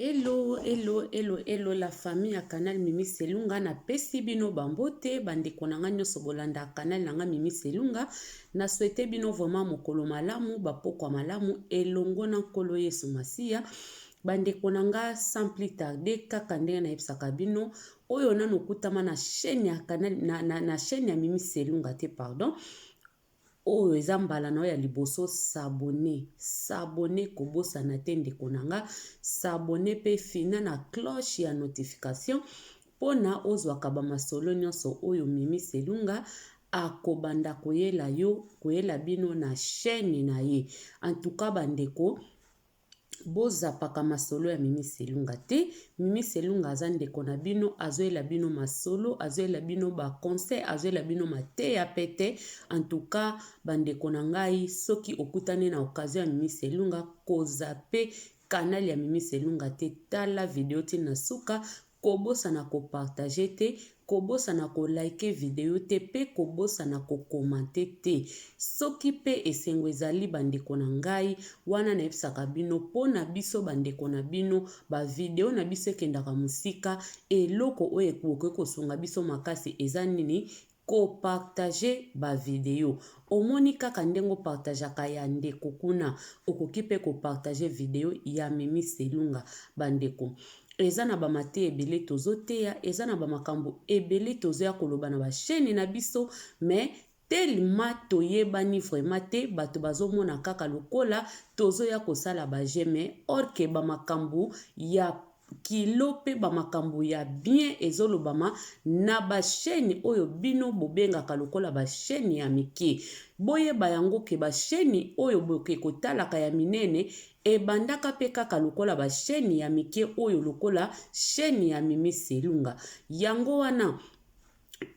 Hello, hello, hello, hello la famille ya canal Mimi Selunga na pesi bino ba mbote ba ndeko na nga nyoso bolanda canal na nga Mimi Selunga na souhaite bino vraiment mokolo malamu ba pokwa malamu elongo na Nkolo Yesu Masiya ba ndeko na nga sans plus tarder kaka ndenge nayebisaka bino oyo nanu okutama na chaîne ya canal na chaîne ya Mimi Selunga te pardon Oyo eza mbala na yo ya liboso s'abonner s'abonner kobosana te ndeko na nga s'abonner pe fina na cloche ya notification pona ozwaka ba masolo nionso oyo Mimi Selunga akobanda koyela yo koyela bino na chaine na ye en tout cas ba ndeko Bozapaka masolo ya Mimi Selunga te. Mimi Selunga aza ndeko na bino, azoyela bino masolo, azoyela bino ba conseils, azoyela bino mateya pete. En tout cas, ba ndeko na ngai, soki okutani na occasion ya Mimi Selunga, kozape canal ya Mimi Selunga te. Tala video ti na suka, Kobosana ko partager te, kobosana ko liker video te pe kobosana ko commenter te. Soki pe esengo ezali ba ndeko na ngai, wana nayebisaka bino po na biso ba ndeko na bino, ba video na biso ekendaka mosika, eloko oyo ekoki kosunga biso makasi eza nini? Ko partager ba video. Omoni kaka ndenge o partageaka ya ndeko kuna, okoki pe ko partager video ya Mimi Selunga. Ba ndeko, eza na ba mateya ebele tozo teya, eza na ba makambo ebele tozoya koloba na ba chaine na biso, mais tellement toyebani vraiment te, bato bazomona kaka lokola tozoya kosala ba jeux, mais or que ba makambo ya kilo pe ba makambo ya bien ezolobama na ba chaine oyo bino bobengaka lokola ba chaine ya mike. Boyeba yango ke ba chaine oyo boke kotalaka ya minene ebandaka pe kaka lokola ba chaine ya mike oyo lokola chaine ya Mimi Selunga. Yango wana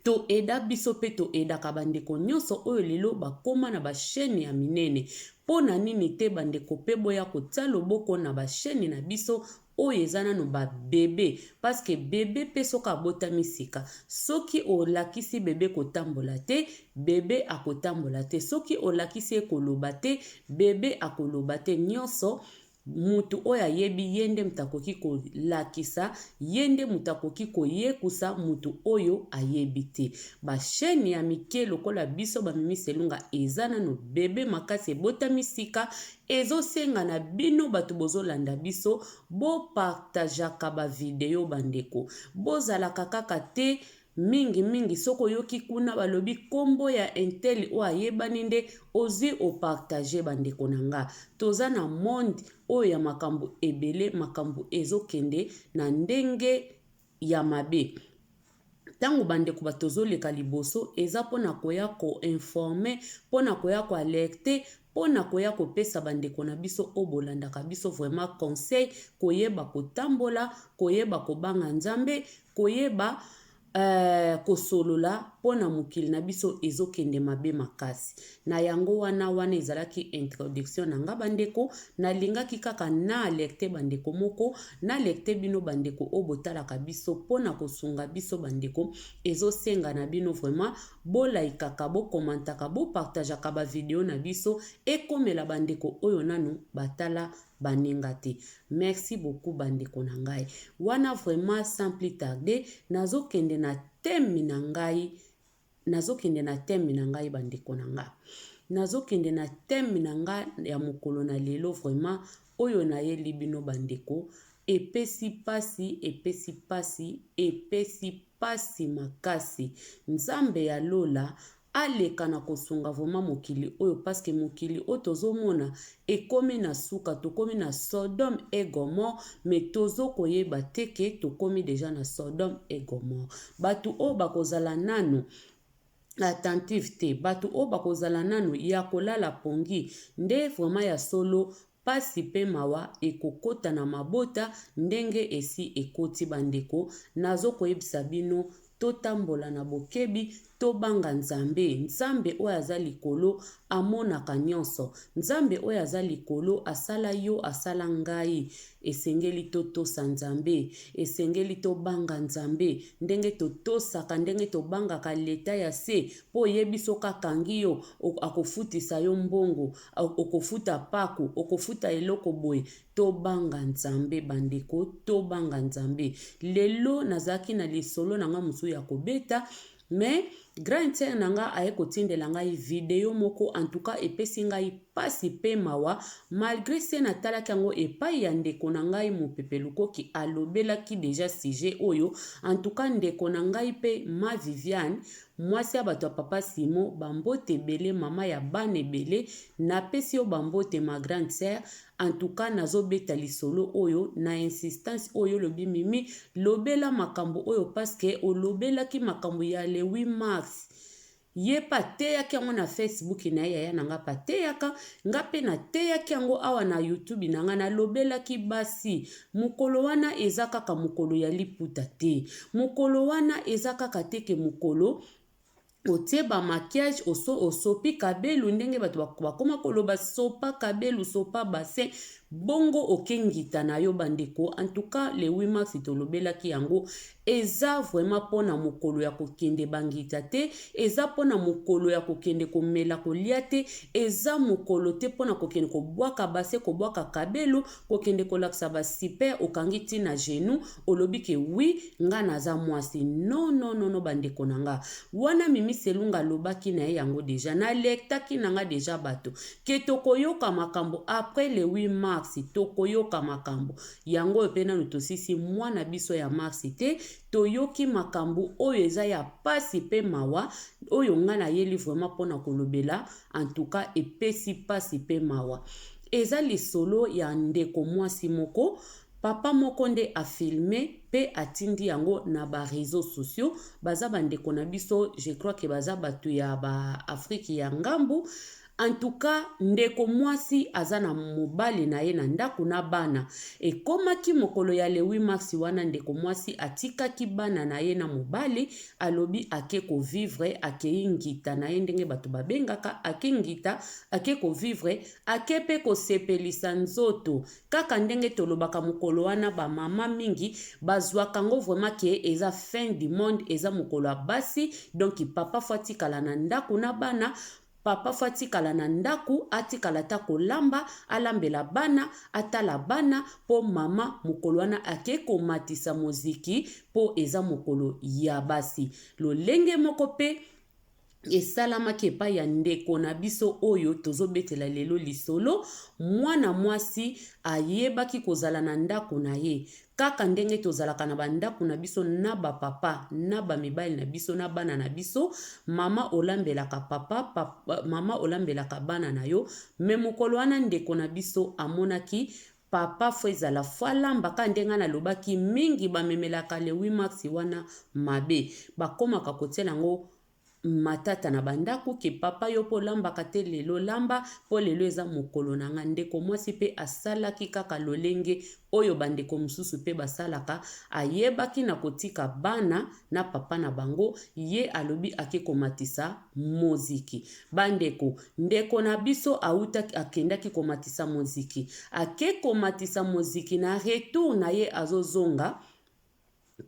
To aida biso pe to aidaka ba ndeko nionso oyo lelo bakoma na ba chaine ya minene. Pona nini te ba ndeko pe boya kotia loboko na ba chaine na biso oyo eza nanu ba bebe parce que bebe pe soki abotami sika soki olakisi bebe kotambola te bebe akotambola te soki olakisi ye koloba te bebe akoloba te nionso Mutu oyo ayebi ye nde mutu akoki kolakisa, ye nde mutu akoki koyekusa mutu oyo ayebi te. Ba chaines ya mike lokola biso ba Mimi Selunga eza nanu bebe makasi ebotami sika, ezo senga na bino batu bozo landa biso bo partageaka ba video ba ndeko. Bozalaka kaka te Mingi mingi soki oyoki kuna balobi kombo ya intel oyo ayebani nde ozui o partager ba ndeko na nga toza na monde oyo ya makambo ebele makambo ezo kende na ndenge ya mabe tango ba ndeko ba tozo leka liboso eza pona koya ko informer pona koya ko alerter pona koya kopesa ba ndeko na biso oyo bolandaka biso vraiment conseil koyeba kotambola koyeba kobanga nzambe Koyeba eh kosolola pona mokili na biso ezo kende mabe makasi. Na yango wana, wana ezalaki introduction na nga ba ndeko, na lingaki kaka na alerter ba ndeko moko, na alerter bino ba ndeko oyo botalaka biso pona kosunga biso ba ndeko, ezo senga na bino vraiment bo likaka, bo commentaka, bo partageaka ba video na biso ekomela ba ndeko oyo nanu batala baninga te merci beaucoup ba ndeko na ngai wana vraiment sans plus tarder nazo kende na thème na ngai nazo kende na thème na ngai ba ndeko na nga nazo kende na thème na nga ya mokolo na lelo vraiment oyo nayeli bino ba ndeko epesi pasi epesi pasi epesi pasi makasi nzambe ya lola aleka na kosunga vraiment mokili oyo parce que mokili oyo tozo mona ekomi na suka tokomi na Sodome et Gomorrhe mais tozo koyeba te ke tokomi dejà na Sodome et Gomorrhe batu oyo bakozala nanu attentive te batu oyo bakozala nanu ya kolala pongi nde vraiment ya solo Pasi pe mawa ekokota na mabota ndenge esi ekoti ba ndeko nazo koyebisa bino. Totambola na bokebi, tobanga Nzambe. Nzambe oyo aza likolo amonaka nyonso. Nzambe oyo aza likolo asala yo, asala ngai. Esengeli totosa Nzambe. Esengeli tobanga Nzambe. Ndenge totosaka, ndenge tobangaka leta ya se, mpo oyebi soki akangi yo, akofutisa yo mbongo, okofuta paku, okofuta eloko boye. Tobanga Nzambe bandeko, tobanga Nzambe. Lelo nazalaki na lisolo na nga mosusu ya kobeta, mais grande sœur na nga aye kotindela ngai video moko, en tout cas epesi ngai pasi pe mawa, malgré se natalaki yango epai ya ndeko na ngai Mopepe Lukoki alobelaki deja sujet oyo. En tout cas ndeko na ngai pe ma Viviane, mwasi ya bato ya papa Simo, bambote ebele, mama ya bana ebele, napesi yo bambote ma grande sœur. En tout cas nazo beta lisolo oyo na insistance oyo olobi Mimi lobela makambo oyo parce que olobelaki makambo ya le 8 mars ye pe ateyaki yango na Facebook na ye yaya na nga pe ateyaka nga pe nateyaki yango awa na YouTube na nga nalobelaki basi mokolo wana eza kaka mokolo ya liputa te mokolo wana eza kaka te ke mokolo otie ba maquillage oso osopi kabelu ndenge bato bakoma koloba sopa kabelu sopa bassin bongo oke ngita na yo bandeko. En tout cas le 8 mars tolobelaki yango eza vraiment mpona mokolo ya kokende bangita te, eza mpona mokolo ya kokende komela kolia te, eza mokolo te mpona kokende kobwaka base kobwaka kabelu kokende kolakisa ba super okangi ti na genou olobi ke oui nga naza mwasi. Non non non non bandeko na nga, wana Mimi Selunga alobaki na ye yango deja, nalektaki na nga deja bato ke tokoyoka makambo après le 8 mars, tokoyoka makambo yango oyo pe nanu tosisi mwana biso ya mars te, toyoki makambo oyo eza ya pasi pe mawa oyo nga nayeli vraiment pona kolobela. En tout cas epesi pasi pe mawa. Eza lisolo ya ndeko mwasi moko, papa moko nde a filme pe atindi yango na ba reseaux sociaux. Baza ba ndeko na biso, je crois que baza batu ya ba Afrique ya ngambu. En tout cas ndeko mwasi aza na mobali na ye na ndaku na bana. Ekomaki mokolo ya le 8 mars wana ndeko mwasi atikaki bana na ye na mobali, alobi ake ko vivre, akeyi ngita na ye ndenge batu babengaka, ake ngita, ake ko vivre, Ake pe kosepelisa nzoto. Kaka ndenge tolobaka mokolo wana ba mama mingi bazuaka ngo vraiment ke eza fin du monde, eza mokolo ya basi donc papa faut atikala na ndaku na bana, papa faut atikala na ndaku atikala ata kolamba, alambela bana, atala bana po mama mokolo wana ake komatisa moziki po eza mokolo ya basi. Lolenge moko pe esalamaki epai ya ndeko na biso oyo tozobetela lelo lisolo. Mwana mwasi ayebaki kozala na ndako na ye kaka ndenge tozalaka na bandako na biso na bapapa na bamibali na biso na bana na biso. Mama olambelaka papa, papa mama olambelaka bana na yo. Me mokolo wana ndeko na biso amonaki papa fo ezala fo alamba kaka ndenge nga nalobaki mingi bamemelaka le 8 mars wana mabe bakomaka kotiela yango matata na bandako ke papa yo mpo olambaka te lelo lamba mpo lelo eza mokolo na nga. Ndeko mwasi mpe asalaki kaka lolenge oyo bandeko mosusu mpe basalaka, ayebaki na kotika bana na papa na bango, ye alobi ake komatisa moziki. Bandeko, ndeko na biso awutaki akendaki komatisa moziki, ake komatisa moziki na retour na ye azozonga,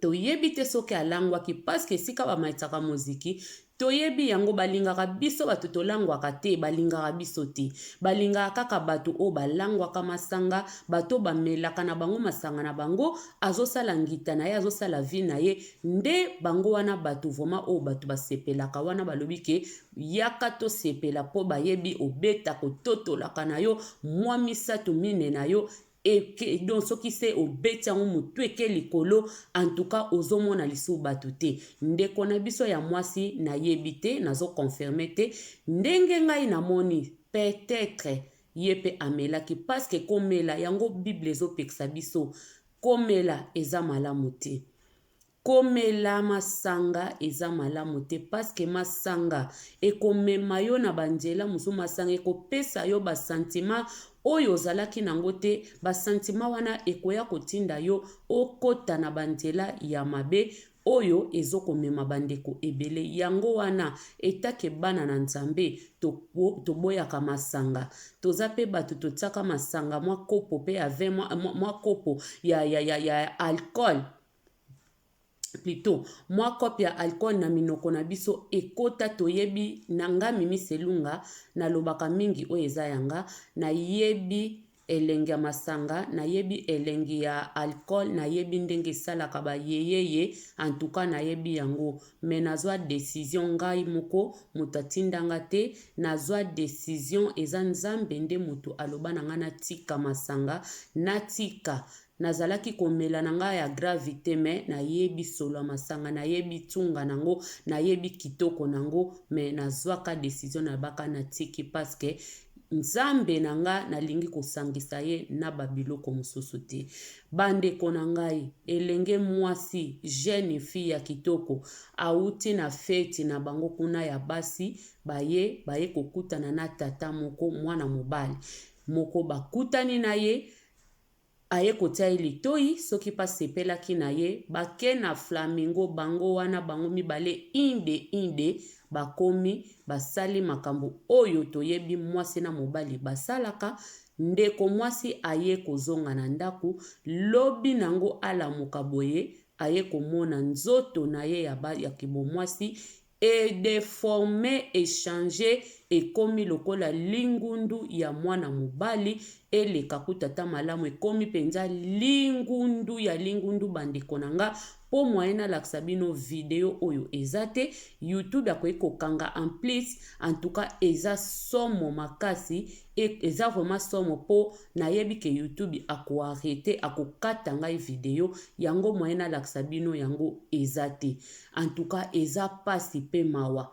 toyebi te soki alangwaki parce que esika bamatisaka moziki toyebi yango, balingaka biso bato tolangwaka te, balingaka biso te, balingaka kaka bato oyo balangwaka masanga, bato oyo bamelaka na bango masanga na bango, azosala ngita na ye, azosala vie na ye, nde bango wana bato vraiment oyo bato basepelaka wana balobi ke yaka tosepela po bayebi obeta kototolaka na yo mwa misato mine na yo eke, donc soki se obeti yango motu eke likolo, en tout cas ozomona lisusu bato te. Ndeko na biso ya mwasi nayebi te, nazo confirme te ndenge ngai namoni, peut-être ye pe amelaki parce que komela yango Bible ezopekisa biso komela eza malamu te. Komela masanga eza malamu te parce que masanga ekomema yo na ba nzela mosusu, masanga ekopesa yo ba sentiment oyo ozalaki nango te, ba sentiment wana ekoya kotinda yo okota na ba nzela ya mabe. oyo ezo komema ba ndeko ebele. Yango wana etake bana na Nzambe toboyaka masanga. Toza pe bato totiaka masanga mwa kopo pe ya vin mwa kopo ya alcool plutot mwa kopo ya alcool na minoko na biso ekota toyebi na nga Mimi Selunga nalobaka mingi oyo eza ya nga nayebi elengi ya masanga nayebi elengi ya alcool nayebi ndenge esalaka ba yeyeye en tout cas nayebi yango mais nazwa decision ngai moko moto atinda nga te nazwa decision eza Nzambe nde moto aloba na nga natika masanga natika Nazalaki komela na nga ya grave te mais nayebi solo ya masanga, nayebi tsunga nango, nayebi kitoko nango mais nazwaka decision nalobaka natiki parce que Nzambe na nga nalingi kosangisa ye na ba biloko mosusu te. Ba ndeko na ngai, elenge mwasi, jeune fille ya kitoko awuti na feti na bango kuna ya basi, baye baye kokutana na tata moko, mwana mobali moko bakutani na ye, Aye kotia ye litoyi soki pe asepelaki na ye bake na flamingo bango wana bango mibale inde inde bakomi basali makambo oyo toyebi mwasi na mobali basalaka ndeko mwasi aye kozonga na ndaku lobi nango alamuka boye aye komona nzoto na ye ya kibomwasi E deformer e changer ekomi lokola lingundu ya mwana mobali eleka kutu ata malamu ekomi penza lingundu ya lingundu ba ndeko na nga po moyen nalakisa bino video oyo eza te youtube akoki kokanga en plus en tout cas eza somo makasi eza vraiment somo po nayebi ke youtube ako arrete akokata ngai video yango moyen nalakisa bino yango eza te En tout cas eza pasi pe mawa.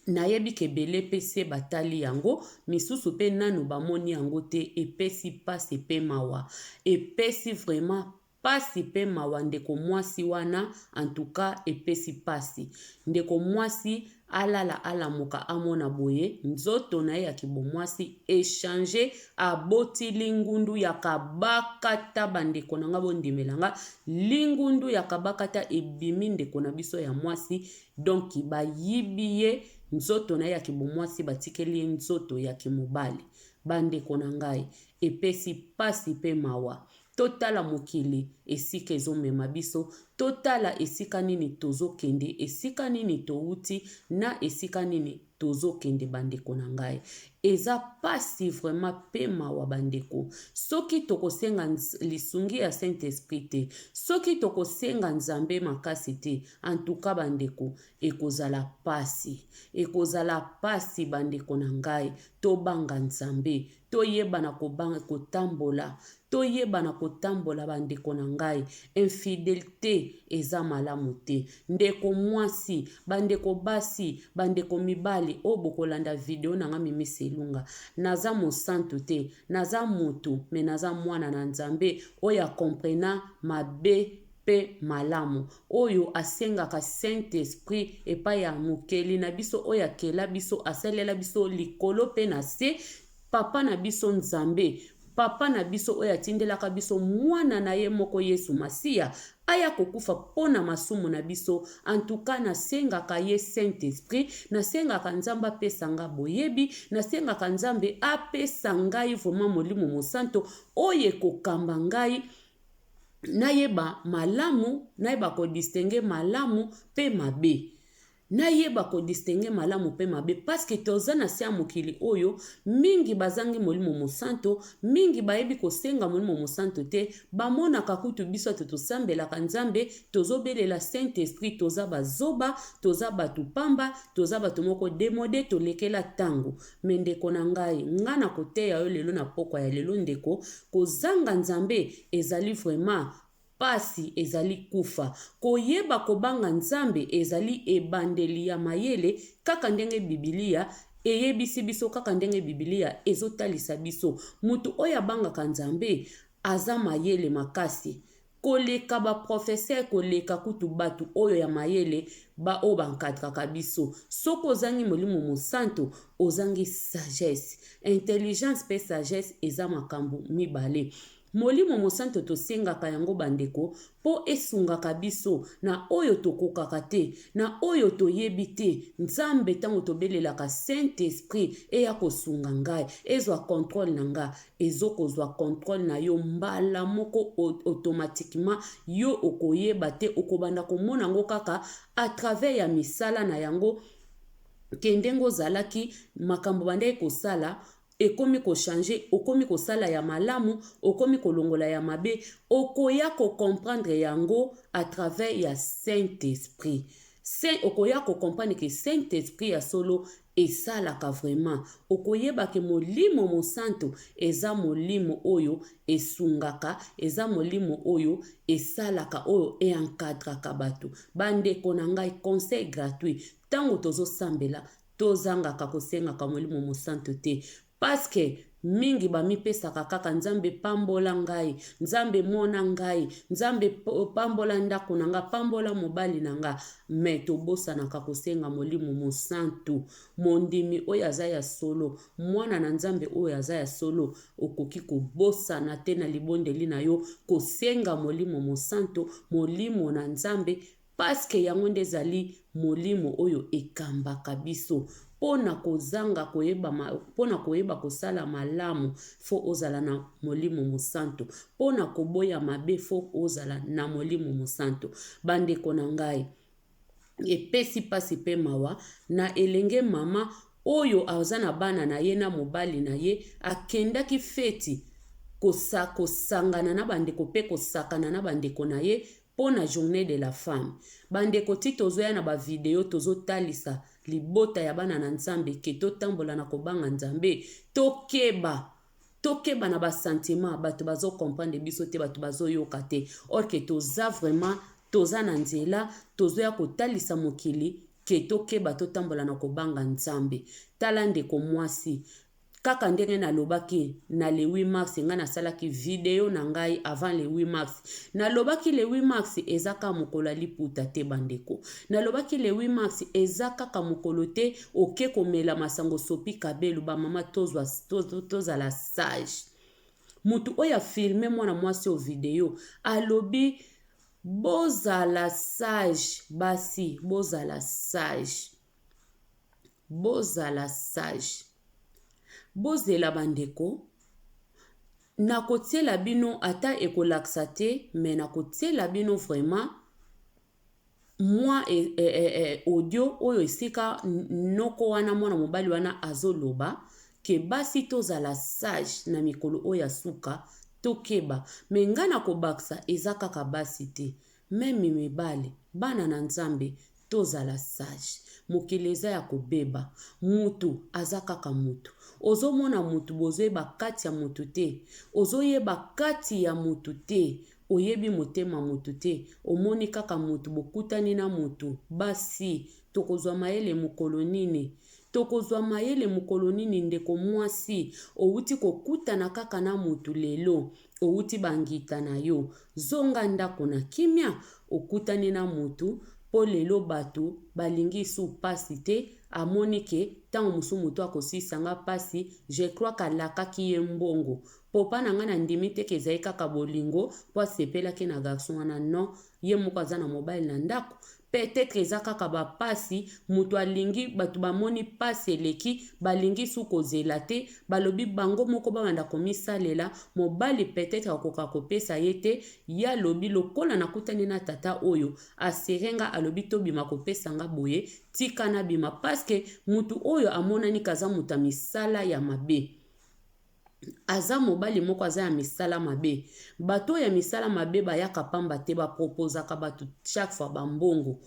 Nayebi ke ebele pe se batali yango, misusu pe nanu bamoni yango te, epesi pasi pe mawa. Epesi vraiment pasi pe mawa ndeko mwasi wana en tout cas epesi pasi. Ndeko mwasi alala alamuka amona boye nzoto na ye ya kibomwasi e changer aboti lingundu ya kabakata ba ndeko na nga bondimela nga lingundu ya kabakata ebimi ndeko na biso ya mwasi donc bayibi ye nzoto na ye ya kibomwasi batikeli ye nzoto ya kimobali ba ndeko na ngai epesi pasi pe mawa Totala mokili esika ezomema biso, totala esika nini tozokende, esika nini towuti na esika nini tozokende ba ndeko na ngai. Eza pasi vraiment pe mawa ba ndeko. Soki tokosenga lisungi ya Saint Esprit te, soki tokosenga Nzambe makasi te, en tout cas ba ndeko ekozala pasi. Ekozala pasi ba ndeko na ngai. Tobanga Nzambe, Toyebana kotambola toyebana kotambola ba ndeko na ngai infidelite eza malamu te ndeko mwasi ba ndeko basi ba ndeko mibali oyo bokolanda video na nga mimi selunga naza mosantu te naza mutu me naza mwana na nzambe oyo a comprena mabe pe malamu oyo asengaka saint esprit epai ya mokeli na biso oyo akela biso asalela biso likolo pe na se papa na biso nzambe papa na biso oyo atindelaka biso mwana na ye moko yesu masiya aya kokufa mpo na masumu na biso antuka nasengaka ye saint esprit nasengaka nzambe apesa nga boyebi nasengaka nzambe apesa ngai vraiment molimo mosanto oyo ekokamba ngai nayeba malamu nayeba ko distinguer malamu pe mabe nayeba ko distinguer malamu pe mabe parce que toza na se ya mokili oyo mingi bazangi molimo mosanto mingi bayebi kosenga molimo mosanto te bamonaka kutu biso ate tosambelaka nzambe tozobelela saint esprit toza bazoba toza bato pamba toza bato moko demode tolekela ntango Me ndeko na ngai, nga na koteya yo lelo na pokwa ya lelo ndeko, kozanga Nzambe ezali vraiment pasi ezali kufa. Koyeba kobanga Nzambe ezali ebandeli ya mayele kaka ndenge bibilia eyebisi biso kaka ndenge bibilia ezotalisa biso. Mutu oyo abangaka Nzambe aza mayele makasi. Koleka ba professeur koleka kutu batu oyo ya mayele ba oyo ba encadraka biso. Soki ozangi molimo mosantu ozangi sagesse. Intelligence pe sagesse eza makambu mibale. Molimo Mosanto tosengaka yango bandeko mpo esungaka biso na oyo tokokaka te, na oyo toyebi te. Nzambe ntango tobelelaka Saint Esprit eya kosunga ngai, ezwa controle na nga, ezokozwa controle na yo mbala moko automatiquement, yo okoyeba te, okobanda komona yango kaka à travers ya misala na yango ke ndenge ozalaki makambo bandaki kosala ekomi ko changer, okomi kosala ya malamu, okomi kolongola ya mabe, okoya ko comprendre yango à travers ya Saint Esprit. Saint, okoya ko comprendre que Saint Esprit ya solo esalaka vraiment. Okoyeba ke Molimo Mosantu eza molimo oyo esungaka, eza molimo oyo esalaka, oyo e encadraka bato. Bandeko na ngai, conseil gratuit, tango tozosambela, Tozangaka kosengaka Molimo Mosantu te parce que mingi bamipesaka kaka Nzambe pambola ngai, Nzambe mona ngai, Nzambe pambola ndako na nga, pambola mobali na nga, mais tobosanaka kosenga Molimo Mosantu. Mondimi oyo aza ya solo, mwana na Nzambe oyo aza ya solo, okoki kobosana te na libondeli na yo kosenga Molimo Mosantu, Molimo na Nzambe Parce que yango nde ezali molimo oyo ekambaka biso. Mpo na kozanga koyeba mpo na koyeba kosala malamu faut ozala na Molimo Mosantu. Mpo na koboya mabe faut ozala na Molimo Mosantu. Bandeko na ngai, epesi mpasi mpe mawa na elenge mama oyo aza na bana na ye na mobali na ye akendaki feti kosa, kosangana na bandeko mpe kosakana na bandeko na ye mpo na journee de la femme. Ba ndeko ti tozoya na ba video tozotalisa libota ya bana na Nzambe ke totambola na kobanga Nzambe, tokeba tokeba na ba sentiment bato bazo comprendre biso te, bato bazoyoka te, or ke toza vraiment toza na nzela tozoya kotalisa mokili ke tokeba totambola na kobanga Nzambe. Tala ndeko mwasi, Kaka ndenge nalobaki na le 8 mars, ngai nasalaki video na ngai avant le 8 mars. Nalobaki le 8 mars eza kaka mokolo ya liputa te bandeko. Nalobaki le 8 mars eza kaka mokolo te oke komela masango sopi kabelu ba mama tozwa tozala sage. Mutu oyo a filme mwana mwasi oyo video alobi bozala sage basi bozala sage. Bozala sage. Bozela ba ndeko nakotiela bino ata ekolakisa te mais nakotiela bino vraiment mwa e, e, e, e, audio oyo esika noko wana mwana mobali wana azoloba ke basi tozala sage na mikolo oyo ya suka tokeba me ngai nakobakisa eza kaka basi te Meme mibali bana na nzambe tozala sage mokili eza ya kobeba mutu aza kaka mutu ozomona mutu bozoyeba kati ya mutu te ozoyeba kati ya mutu te oyebi motema mutu te omoni kaka mutu bokutani na mutu basi tokozwa mayele mokolo nini Tokozwa mayele mokolo nini ndeko mwasi owuti kokutana kaka na mutu lelo owuti ba ngita na yo zonga ndako na kimia okutani na mutu po lelo batu balingi su pasi te amoni ke tango mosusu mutu akosilisa nga pasi je crois que alakaki ye mbongo popa na nga na ndimi te ke ezali kaka bolingo po asepelaki na garçon wana non ye moko aza na mobali na ndako Peut etre eza kaka ba pasi mutu alingi batu bamoni pasi eleki balingi su kozela te balobi bango moko babanda komisalela mobali peut etre akoka kopesa ye te ye alobi lokola nakutani na tata oyo asere nga alobi tobima kopesa nga boye tika nabima parce que mutu oyo amonani kaza mutu ya misala ya mabe. Aza mobali moko aza ya misala mabe. Bato oyo ya misala mabe bayaka pamba te, ba proposaka bato chaque fois ba mbongo.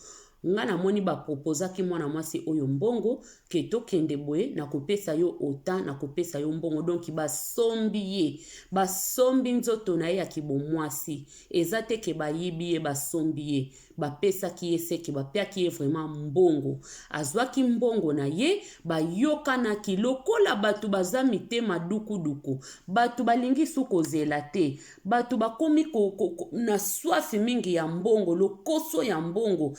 Nga namoni ba proposaki mwana mwasi oyo mbongo ke tokende boye nakopesa yo autant, nakopesa yo mbongo. Donc basombi ye, basombi nzoto na ye ya kibomwasi. Eza te ke bayibi ye, basombi ye. Bapesaki ye seke bapiaki ye vraiment mbongo. Azwaki mbongo na ye, bayokanaki lokola bato baza mitema dukuduku. Bato balingi su kozela te. Bato bakomi ko, ko, ko, na soif mingi ya mbongo, lokoso ya mbongo.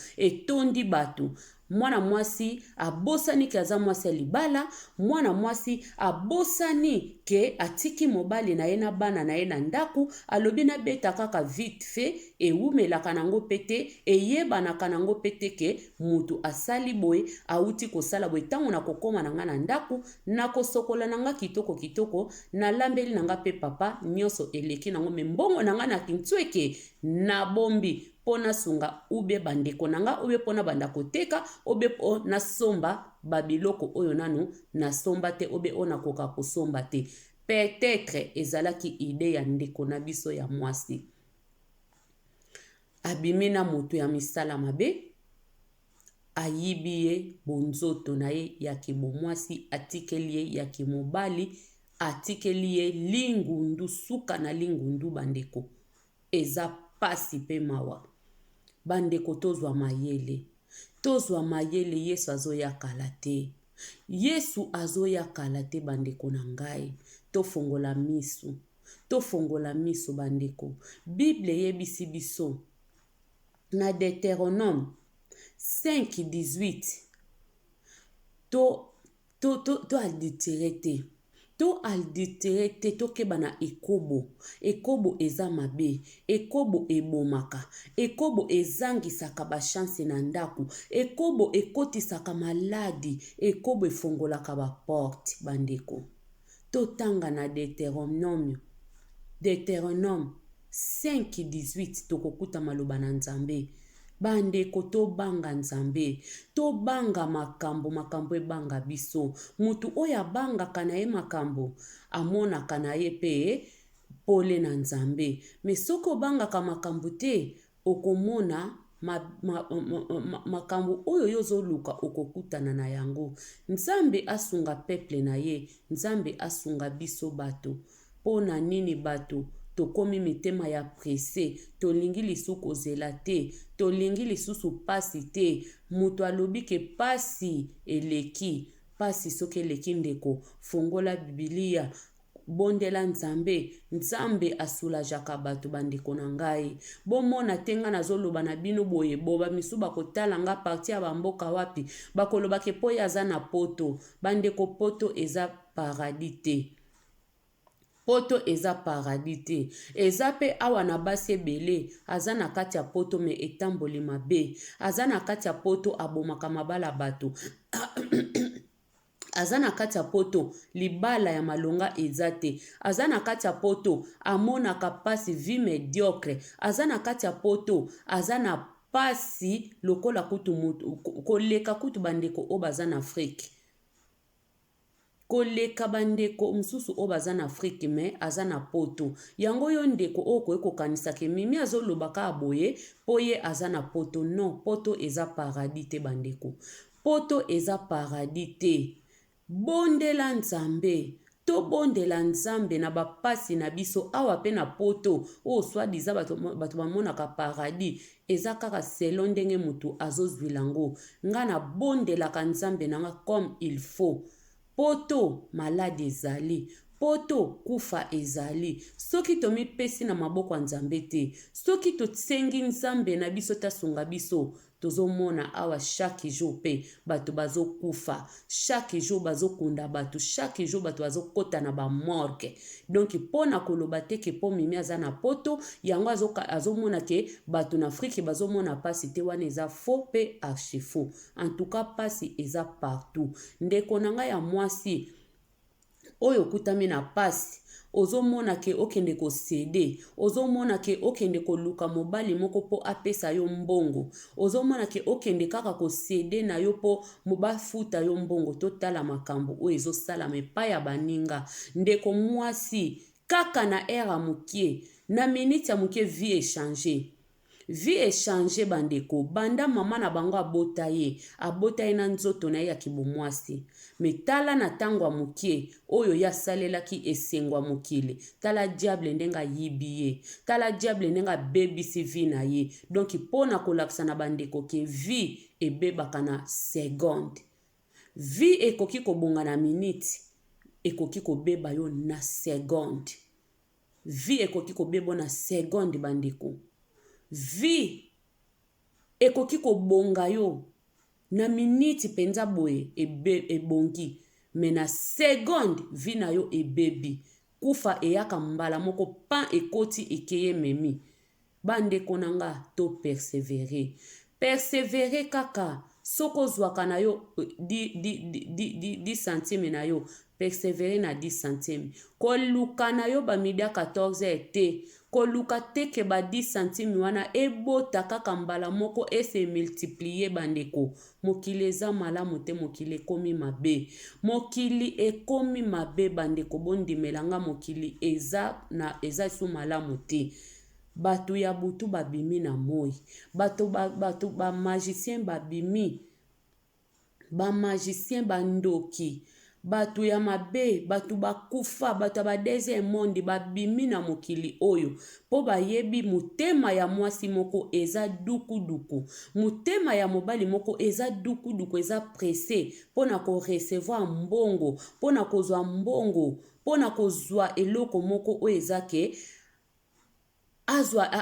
etondi bato. Mwana mwasi abosani ke aza mwasi ya libala, mwana mwasi abosani ke atiki mobali na ye na bana na ye na ndako, alobi nabeta kaka vite fait, ewumelaka nango pe te, eyebanaka nango pe te ke mutu asali boye, awuti kosala boye, tango nakokoma na nga na ndako, nakosokola na nga kitoko kitoko, nalambeli na nga pe papa, nionso eleki nango mais mbongo na nga na kinsueke nabombi po nasunga ou bien ba ndeko na nga ou bien po nabanda koteka ou bien po nasomba ba biloko oyo nanu nasomba te ou bien oyo nakoka kosomba te. Peut-etre ezalaki idee ya ndeko na biso ya mwasi. Abimi na moto ya misala mabe, ayibi ye bonzoto na ye ya kibomwasi, atikeli ye ya kimobali, atikeli ye lingundu, suka na lingundu bandeko. Eza pasi pe mawa. Ba ndeko tozwa mayele. Tozwa mayele Yesu azoya kala te. Yesu azoya kala te ba ndeko na ngai. Tofongola misu. Tofongola misu ba ndeko. Bible eyebisi biso na Deuteronome 5:18 to To to to adultere te. To adultere te tokeba na ekobo. Ekobo eza mabe. Ekobo ebomaka. Ekobo ezangisaka ba chance na ndaku. Ekobo ekotisaka maladi. Ekobo efongolaka ba porte ba ndeko. Totanga na Deuteronomio Deuteronome 5:18 tokokuta maloba na Nzambe. Ba ndeko tobanga Nzambe, tobanga makambo, makambo ebanga biso. Mutu oyo abangaka na ye makambo, amonaka na ye pe pole na Nzambe. Mais soki obangaka makambo te, okomona ma, ma, ma, makambo oyo yo ozoluka okokutana na yango. Nzambe asunga peuple na ye, Nzambe asunga biso bato. Po na nini batu tokomi mitema ya presse tolingi lisusu kozela te tolingi lisusu pasi te mutu alobi ke pasi eleki pasi soki eleki ndeko fongola bibilia bondela nzambe nzambe a soulajaka batu ba ndeko na ngai bomona te ngai nazoloba na bino boye bo ba misusu bakotala nga parti ya ba mboka wapi bakoloba ke po ye aza na poto ba ndeko poto eza paradis te Poto eza paradis te. Eza pe awa na basi ebele aza na kati ya poto mais etamboli mabe. Aza na kati ya poto abomaka mabala batu. Aza na kati ya poto libala ya malonga eza te. Aza na kati ya poto amonaka pasi vie mediocre. Aza na kati ya poto aza na pasi lokola kutu mutu koleka kutu ba ndeko oyo baza na Afrique. Koleka ba ndeko mususu oyo baza na Afrique mais aza na poto. Yango yo ndeko oyo okoki kokanisa ke Mimi azo loba kaka boye po ye aza na poto non poto eza paradis te ba ndeko. Poto eza paradis te. Bondela Nzambe. Tobondela Nzambe na ba pasi na biso awa pe na poto oyo soit disant batu bamonaka paradis eza kaka selon ndenge mutu azo zuila ngo nga na bondelaka nzambe na nga comme il faut poto malade ezali poto kufa ezali soki tomipesi na maboko ya nzambe te soki tosengi nzambe na biso te asunga biso Tozo mona awa chaque jour pe batu bazo kufa chaque jour bazo kunda batu chaque jour batu bazo kota na ba morgue donc pona koloba te ke po mimi aza na poto yango azo azo mona ke batu na Afrique bazo mona pasi te wana eza faux pe archi faux en tout cas pasi eza partout ndeko na nga ya mwasi oyo okutami na pasi ozo mona ke okende ko ceder ozo mona ke okende koluka mobali moko po apesa yo mbongo ozo mona ke okende kaka ko ceder na yo po bafuta yo mbongo totala makambo oyo ezo salama epai ya baninga ndeko muasi kaka na heure ya mukie na minute ya mukie vie echanger Vie e changer ba ndeko banda maman na bango abota ye abota ye na nzoto na ye ya kibomwasi mais tala na tango ya mukie oyo ye asalelaki esengo ya mokili tala diable ndenge ayibi ye tala diable ndenge abebisi vie na ye donc pona kolakisa na ba ndeko ke vie ebebaka na seconde vie ekoki kobonga na minute ekoki kobeba yo na seconde. Vie ekoki kobebo na seconde ba ndeko. Vie. Ekoki kobonga yo na minute penza boye ebe ebongi mais na seconde vie na yo ebebi. Kufa eyaka mbala moko pan ekoti ekeyi ememi. Ba ndeko na nga to perseverer. Perseverer kaka soki ozwaka na yo 10 centimes na yo perseverer na 10 centimes. Koluka na yo ba midi ya 14 heures te. Koluka te ke ba 10 centimes wana ebota kaka mbala moko e se multiplier ba ndeko. Mokili eza malamu te mokili ekomi mabe. Mokili ekomi mabe ba ndeko bondimela nga mokili eza na eza lisusu malamu te. Batu ya butu babimi na moyi. Bato ba bato ba magicien babimi. Ba magicien ba ndoki batu ya mabe batu bakufa batu ya ba deuxième monde babimi na mokili oyo po bayebi motema ya mwasi moko eza dukuduku motema ya mobali moko eza dukuduku eza presse pona ko recevoir mbongo pona kozwa mbongo pona kozwa eloko moko oyo eza ke azwa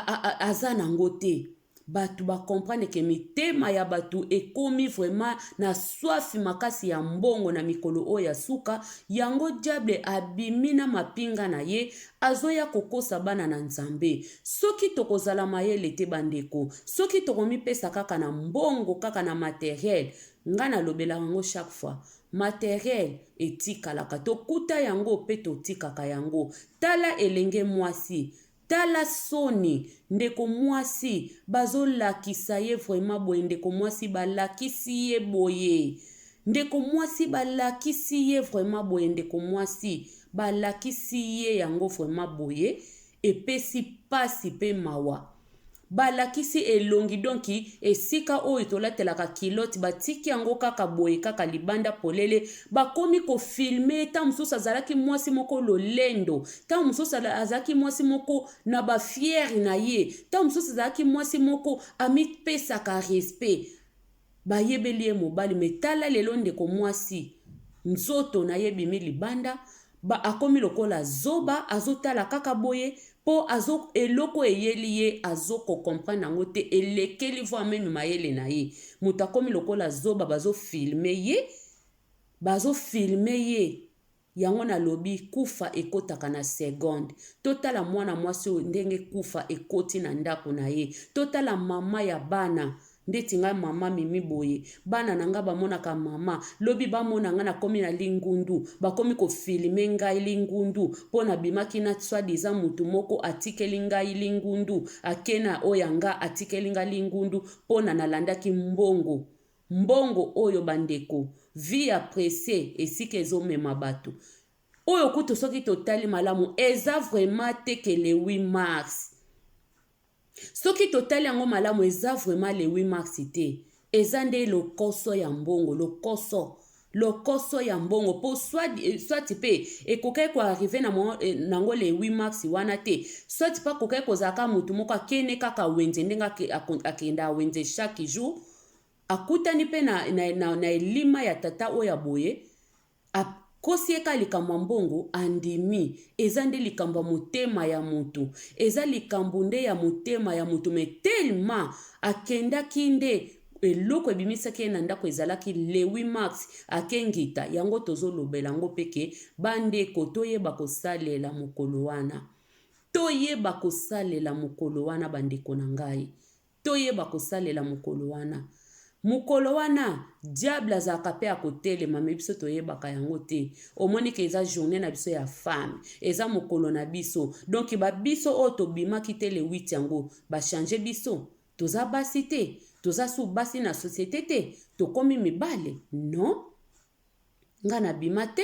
aza nango te bato ba comprendre ke mitema ya bato ekomi vraiment na soif makasi ya mbongo na mikolo oyo ya suka yango diable abimi na mapinga na ye azoya kokosa bana na Nzambe soki tokozala mayele te bandeko soki tokomipesa kaka na mbongo kaka na materiel nga nalobelaka yango chaque fois materiel etikalaka tokuta yango pe totikaka yango tala elenge mwasi tala soni ndeko mwasi bazolakisa ye vraiment boye ndeko mwasi balakisi ye boye ndeko mwasi balakisi ye vraiment boye ndeko mwasi balakisi ye yango vraiment boye epesi pasi pe mawa Balakisi elongi donc esika oyo tolatelaka culotte batiki yango kaka boye kaka libanda polele bakomi ko filme ntango mosusu azalaki mwasi moko lolendo ntango mosusu azalaki mwasi moko na ba fiere na ye ntango mosusu azalaki mwasi moko amipesaka respect Bayebeli ye mobali mais tala lelo ndeko mwasi nzoto naye ebimi libanda ba akomi lokola zoba azotala kaka boye po azo eloko eyeli ye azo ko comprendre yango te elekeli voir meme mayele na ye moto akomi lokola zoba bazo filme ye bazo filme ye Yango nalobi kufa ekotaka na seconde. Totala mwana mwasi oyo ndenge kufa ekoti na ndako na ye. Totala mama ya bana ndeti nga mama Mimi boye bana na nga bamonaka mama lobi bamona nga nakomi na lingundu bakomi ko filme ngai lingundu po nabimaki na soit disant mutu moko atikeli ngai lingundu ake na oyo ya nga atikeli nga lingundu pona nalandaki mbongo Mbongo oyo ba ndeko, vie ya presse esika ezo mema batu. Oyo kutu soki totali malamu eza vraiment te que le 8 mars. Soki totali yango malamu eza vraiment le 8 mars te. Eza nde lokoso ya mbongo, lokoso. Lokoso ya mbongo po soit soit pe ekokaki ko arriver na nango le 8 mars wana te soit pe akokaki kozala kaka mutu moko akende kaka wenze ndenge akendaka wenze chaque jour Akutani pe na, na, na, na elima ya tata oyo ya boye, akosi ye kaka likambo ya mbongo, andimi. Eza nde likambo ya motema ya mutu. Eza likambo nde ya motema ya mutu, mais tellement akendaki nde eloko ebimisaki ye na ndako ezalaki le 8 mars ake ngita, yango tozolobela yango pe ke bandeko toyeba kosalela mokolo wana. Toyeba kosalela mokolo wana bandeko na ngai. Toyeba kosalela mokolo wana. Mokolo wana diable azalaka pe ya kotelema mais biso toyebaka yango te. Omoni ke eza journee na biso ya femme, eza mokolo na biso. Donc ba biso oyo tobimaki te le 8 yango ba changer biso? Toza basi te? Toza su basi na societe te? Tokomi mibali? Non. Nga nabima te.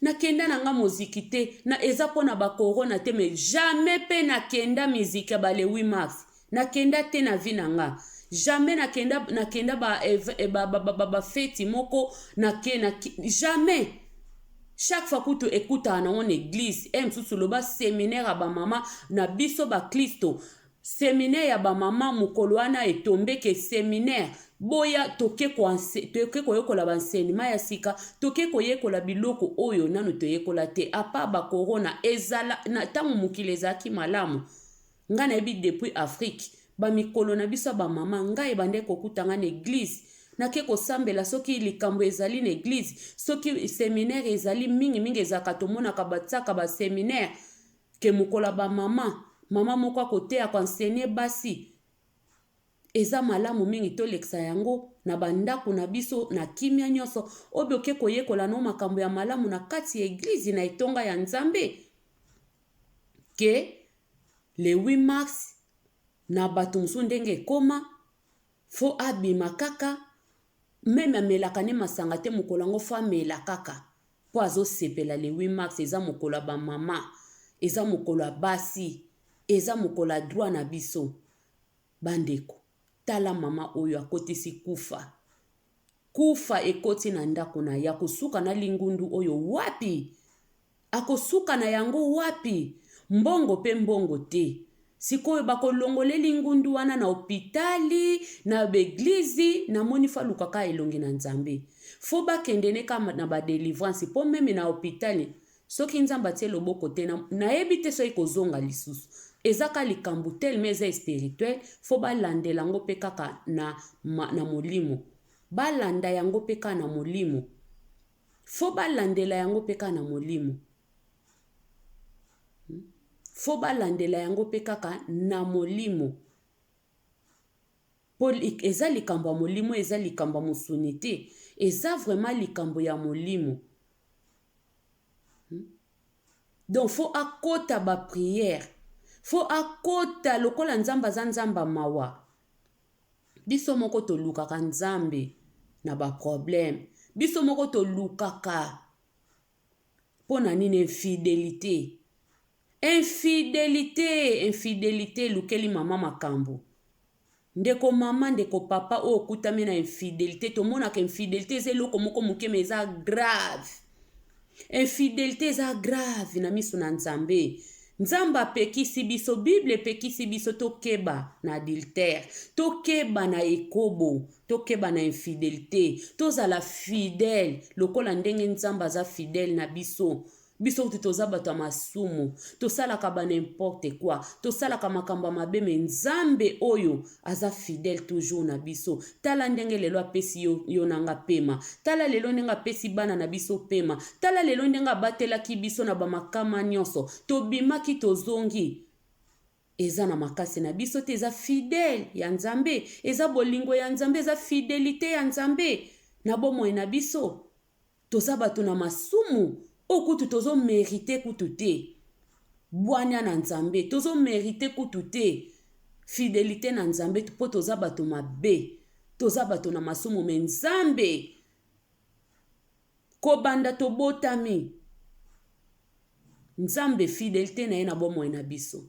Nakenda na nga moziki te na eza pona ba corona te mais jamais pe nakenda miziki ya ba le 8 mars nakenda te na vie na nga jamais nakenda nakenda ba eh, ba, ba, ba, ba, ba feti moko nake na jamais chaque fois kutu ekutaka nango na eglise e mosusu loba seminaire ya bamama na biso baklisto Seminaire ya ba maman mokolo wana etombe ke seminaire boya toke toke koyekola ba enseignement ya sika toke koyekola biloko oyo nanu toyekola te a part ba corona ezala na tango mokili ezalaki malamu nga nayebi depuis Afrique. Ba mikolo na biso ya ba mama, ngai ebandaki kokuta ngai na eglise, nake kosambela soki likambo ezali na eglise, soki seminaire ezali, mingi mingi ezalaka tomonaka batiaka ba seminaire ke mokolo ya ba mama, mama moko akoteya ko enseigner basi. Eza malamu mingi tolekisa yango na ba ndako na biso na kimia nyonso, obe oke koyekola no makambo ya malamu na kati ya eglise na etonga ya Nzambe ke le 8 mars na bato mosusu ndenge ekoma fo abima kaka meme amelaka ne masanga te mokolo yango fo amela kaka mpo azosepela le 8 mars eza mokolo ya bamama, eza mokolo ya basi, eza mokolo ya droit na biso. Bandeko, tala mama oyo akotisi kufa. Kufa ekoti na ndako na ye, akosuka na lingundu oyo wapi? Akosuka na yango wapi? Mbongo pe mbongo te. Sikoyo bakolongole lingundu wana na hopitali, na b'eglise, namoni fo aluka kaka elongi na Nzambe. Fo bakende ne kaka na ba delivrance po meme na hopitali soki Nzambe atie loboko te nayebi te soki ekozonga lisusu. Eza kaka likambo tellement eza espirituel fo balandela yango pe kaka na, na molimo. Balanda yango pe kaka na molimo. Faut balandela yango pe kaka na molimo. Faut balandela yango pe kaka na molimo. Po eza likambo ya molimo, eza likambo ya mosuni te. Eza vraiment likambo ya molimo. Donc faut akota ba prière. Faut akota lokola Nzambe aza Nzambe ya mawa. Biso moko tolukaka Nzambe na ba problème. Biso moko tolukaka mpo na nini infidelite. Infidelite, infidelite elukeli mama makambo. Ndeko mama, ndeko papa oyo okutami na infidelite, tomonaka infidelite eza eloko moko moke mais eza grave. Infidelite eza grave na miso na Nzambe. Nzambe apekisi biso, Bible epekisi biso tokeba na adultère, tokeba na ekobo, tokeba na infidelite, tozala fidèle lokola ndenge Nzambe aza fidèle na biso. Biso kutu toza bato ya masumu, tosalaka ba n'importe quoi, tosalaka makambo ya mabe mais Nzambe oyo aza fidèle toujours na biso. Tala ndenge lelo apesi yo, yo na nga pema. Tala lelo ndenge apesi bana na biso pema. Tala lelo ndenge abatelaki biso na ba makama nyonso. Tobimaki tozongi. Eza na makasi na biso te, eza fidèle ya Nzambe, eza bolingo ya Nzambe, eza fidelite ya Nzambe na bomoi na biso. Toza bato na masumu oyo kutu tozo merite kutu te bwania na Nzambe, tozo merite kutu te fidelite na Nzambe mpo toza bato mabe, toza bato na masumu me Nzambe kobanda tobotami Nzambe fidelite na ye na bomoi na biso.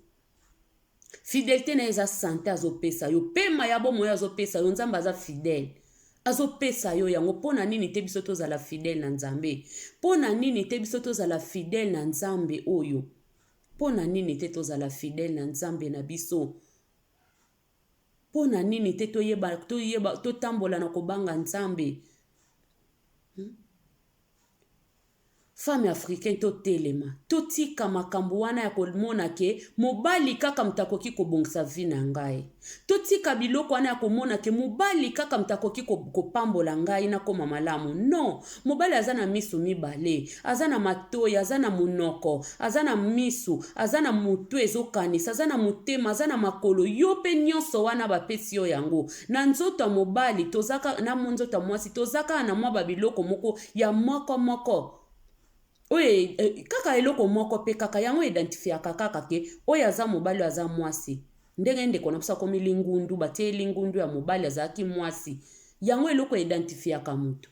Fidelite na ye eza sante azopesa yo pema ya bomoi azopesa yo nzambe aza fidèle azopesa yo yango mpo na nini te biso tozala fidèle na nzambe mpo na nini te biso tozala fidèle na nzambe oyo mpo na nini te tozala fidèle na nzambe na biso mpo na nini te toyeba toyeba totambola na kobanga nzambe hmm? Femme africaine totelema totika makambo wana ya komona ke mobali kaka moto akoki kobongisa vie na ngai. Totika biloko wana ya komona ke mobali kaka moto akoki kopambola ngai nakoma malamu. Non, mobali aza na misu mibale, aza na matoyi, aza na monoko, aza na misu, aza na motu ezokanisa, aza na motema, aza na makolo. Yo pe nyonso wana bapesi yo yango. Na nzoto ya mobali toza na nzoto ya mwasi toza kaka na mwa ba biloko moko ya moko moko oyo e, e, kaka eloko moko mpe kaka yango identifiaka kaka ke oyo aza mobali oyo aza mwasi ndenge ndeko na biso akomi lingundu batie lingundu ya mobali azalaki mwasi yango eloko identifiaka moto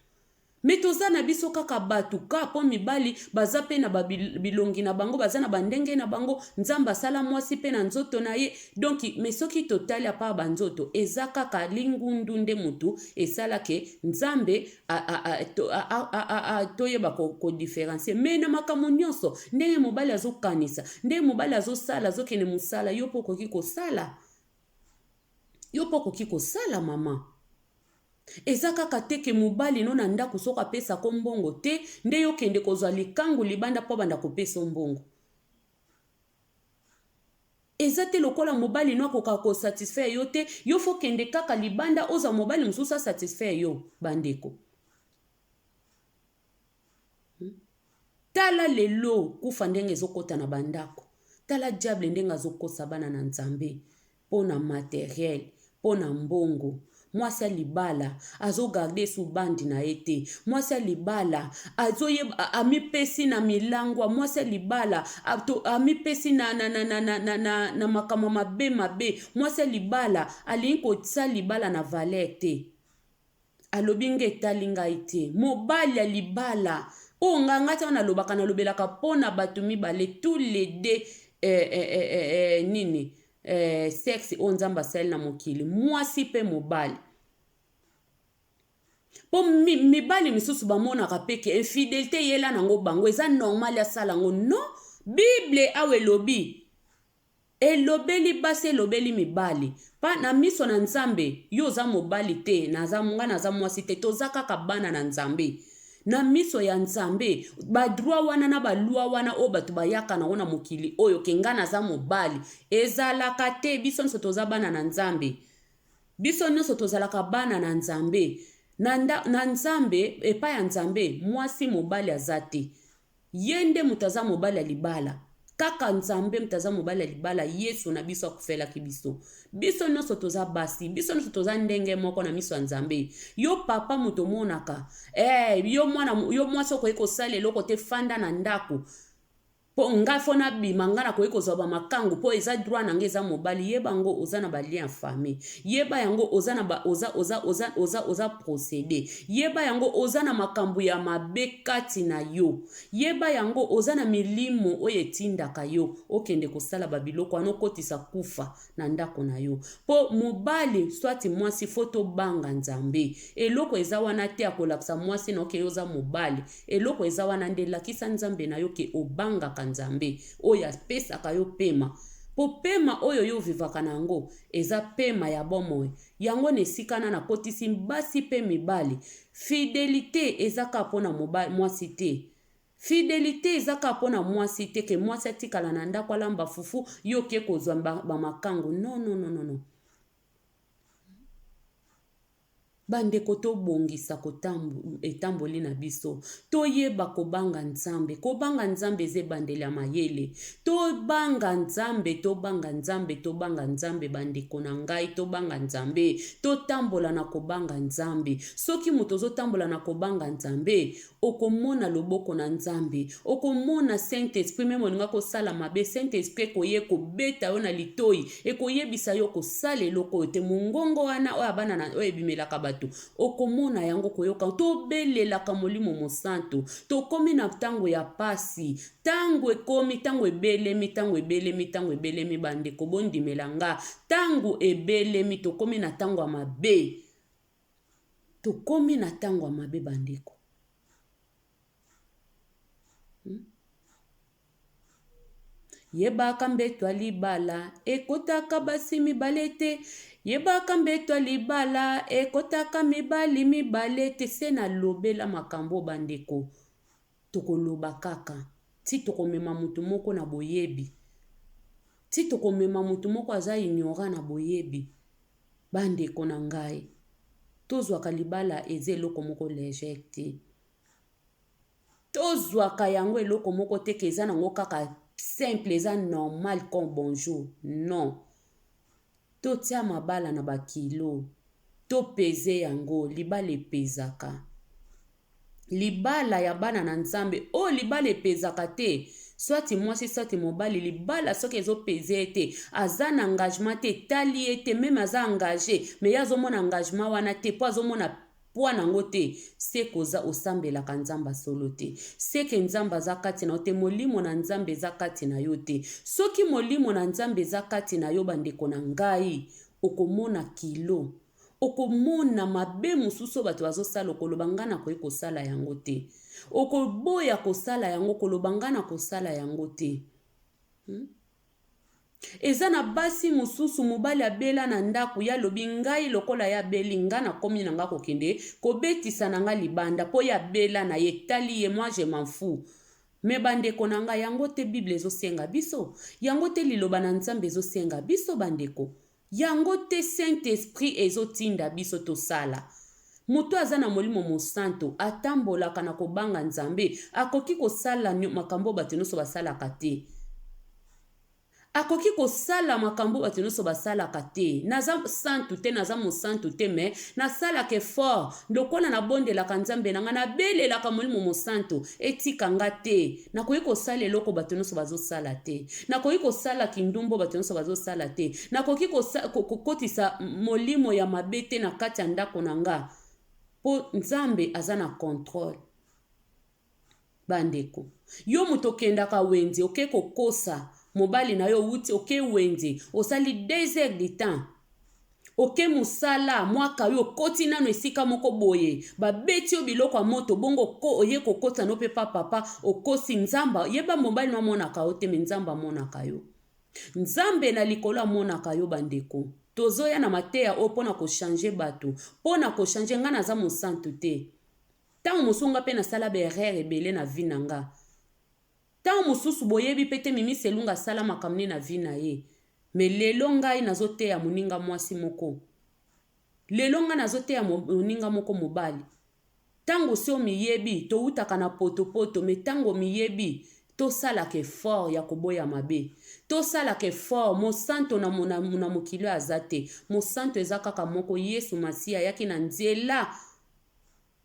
me toza na biso kaka bato ka mpo mibali baza mpe na bilongi na bango baza na bandenge na bango nzambe asala mwasi mpe na nzoto na ye donk me soki totali apart banzoto eza kaka lingundu nde motu esala ke nzambe toyeba kodifferencie me na makambo nyonso ndenge mobali azokanisa ndenge mobali azosala azokende mosala yo mpo okoki kosala yo mpo okoki kosala mama eza kaka te ke mobali no na ndako soki apesako mbongo te nde yo kende kozwa likangu libanda mpo abanda kopesa mbongo. Eza te lokola mobali no akoka ko satisfaire yo te, yo faut kende kaka libanda ozwa mobali mosusu a satisfaire yo, bandeko. Hmm? Tala lelo kufa ndenge ezokota na bandako. Tala diable ndenge azokosa bana na Nzambe mpo na materiel, mpo na mbongo. Mwasi ya libala azo garder su bande na ye te. Mwasi ya libala azoyeba amipesi na milangwa. Mwasi ya libala amipesi na, na, na, na, na, na, na, na makambo mabe mabe. Mwasi ya libala alingi kotia libala na valeur te. Alobi nga etali ngai te. Mobali ya libala oyo nga nga ntango nalobaka nalobelaka mpo na bato mibale tous les deux eh, eh, eh, eh, eh, nini eh, sexe oyo Nzambe asali na mokili mwasi mpe mobali mpo mi, mibali misusu bamonaka mpe ke infidelité eyela nango bango eza normal asala yango non bible awa elobi Elobeli basi elobeli mibali pa na miso na nzambe yo oza mobali te naza nga naza mwasi te toza kaka bana na nzambe na miso ya nzambe ba droit wana na ba loi wana oyo bato bayaka nango na mokili oyo ke nga naza mobali ezalaka te biso nyonso toza bana na nzambe biso nyonso tozalaka bana na nzambe na, nda, na nzambe epai ya nzambe mwasi mobali aza te Ye nde moto aza mobali ya libala. Kaka Nzambe moto aza mobali ya libala, Yesu na biso akufelaki biso. Biso nyonso toza basi, biso nyonso toza ndenge moko na miso ya Nzambe. Yo papa moto omonaka, eh, yo mwana, yo mwasi okoki kosala eloko te, fanda na ndako. Po nga fo nabima, nga nakoki kozwa ba makangu po eza droit na nga eza mobali. Yeba yango oza na ba lien ya famille. Yeba yango oza na ba oza oza oza oza oza procede. Yeba yango oza na makambo ya mabe kati na yo. Yeba yango oza na milimo oyo etindaka yo okende kosala ba biloko wana okotisa kufa na ndako na yo. Po mobali soit mwasi faut tobanga Nzambe. Eloko eza wana te ya kolakisa mwasi na yo ke yo oza mobali. Eloko eza wana nde lakisa Nzambe na yo ke obangaka Nzambe oyo apesaka yo pema. Po pema oyo yo ovivaka na yango eza pema ya bomoi. Yango na esika na nakotisi basi pe mibali. Fidelite eza kaka pona mobali mwasi te. Fidelite eza kaka pona mwasi te ke mwasi atikala na ndako alamba fufu yo oke kozwa ba makangu non non non non. Bandeko tobongisa etamboli na biso, toyeba kobanga Nzambe. Kobanga Nzambe eza ebandeli ya mayele. Tobanga Nzambe, tobanga Nzambe, tobanga Nzambe, bandeko na ngai, tobanga Nzambe. Totambola na kobanga Nzambe. Soki moto ozotambola na kobanga Nzambe, Okomona loboko na Nzambe. Okomona Saint Esprit meme olinga kosala mabe, Saint Esprit ekoya ekobeta yo na litoyi, ekoyebisa yo kosala eloko oyo te. Mongongo wana oyo bana na oyo ebimelaka bato, okomona yango koyoka. Tobelelaka Molimo Mosantu. Tokomi na tango ya pasi. Tango ekomi, tango ebelemi, tango ebelemi, tango ebelemi bandeko bondimela nga. Tango ebelemi, tokomi na tango ya mabe. Tokomi na tango ya mabe bandeko. Hmm? Yebaka mbeto ya libala ekotaka basi mibale te. Yebaka mbeto ya libala ekotaka mibali mibale te. Se nalobela makambo bandeko. Tokoloba kaka ti tokomema moto moko na boyebi. Ti tokomema moto moko aza ignorant na boyebi. Ba ndeko na ngai, tozwaka libala eza eloko moko leger te. Tozwaka yango eloko moko te ke eza nango kaka simple, eza normal comme bonjour. Non. Totia mabala na ba kilo, to peser yango, libala epezaka. Libala ya bana na Nzambe oyo libala epezaka te soit mwasi soit mobali libala soki ezo peze ye te aza na engagement te etali ye te meme aza engage mais ye azomona engagement wana te po azomona poids nango te seke oza osambelaka Nzambe ya solo te seke Nzambe aza kati na yo te molimo na Nzambe eza kati na yo te soki molimo na Nzambe eza kati na yo bandeko na ngai okomona kilo Okomona mabe mosusu oyo bato bazosala, okoloba ngai nakoki kosala yango te. Okoboya kosala yango, okoloba ngai nakosala yango te. Hmm? Eza na basi mosusu mobali abela na ndako ye alobi ngai lokola ye abeli ngai nakomi na ngai kokende kobetisa na ngai libanda mpo ye abela na ye etali ye moi je m'en fous. Mais bandeko na ngai, yango te Bible ezosenga biso, yango te liloba na Nzambe ezosenga biso bandeko, yango te Saint Esprit ezotinda biso tosala. Moto aza na Molimo Mosanto atambolaka na kobanga Nzambe, akoki kosala makambo bato nyonso basalaka te. Akoki kosala makambo bato nyonso basalaka te. Naza santu te, naza mosantu te, mais nasalaka effort. Lokola nabondelaka Nzambe na ngai, nabelelaka Molimo Mosantu, etika nga te. Nakoki kosala eloko bato nyonso bazosala te. Nakoki kosala kindumba bato nyonso bazosala te. Nakoki kokotisa molimo ya mabe te na kati ya ndako na nga, mpo Nzambe aza na controle. Bandeko, yo moto okendaka wenze, oke kokosa mobali na yo, owuti oke wenze, osali 2 heures du temps, oke mosala mwaka yo okoti nano esika moko boye, babeti yo biloko ya moto, bongo oye kokota no mpe pa papa, okosi Nzambe. Yeba mobali no amonaka yo te, mais Nzambe amonaka yo. Nzambe na likolo amonaka yo. Bandeko, tozoya na mateya oyo mpona kochanger bato, mpona kochanger. Ngai naza mosantu te. Ntango mosusu nga mpe nasala baerreur ebele na vie na nga. Ntango mosusu boyebi mpe te Mimi Selunga asala makambo nini na vie na ye. Mais lelo ngai nazoteya moninga mwasi moko, lelo ngai nazoteya moninga moko mobali. Ntango si omiyebi, towutaka na potopoto, mais ntango omiyebi, tosalaka effort ya koboya mabe, tosalaka effort. Mosanto na mokili oyo aza te. Mosanto eza kaka moko, Yesu Masiya. Ayaki na nzela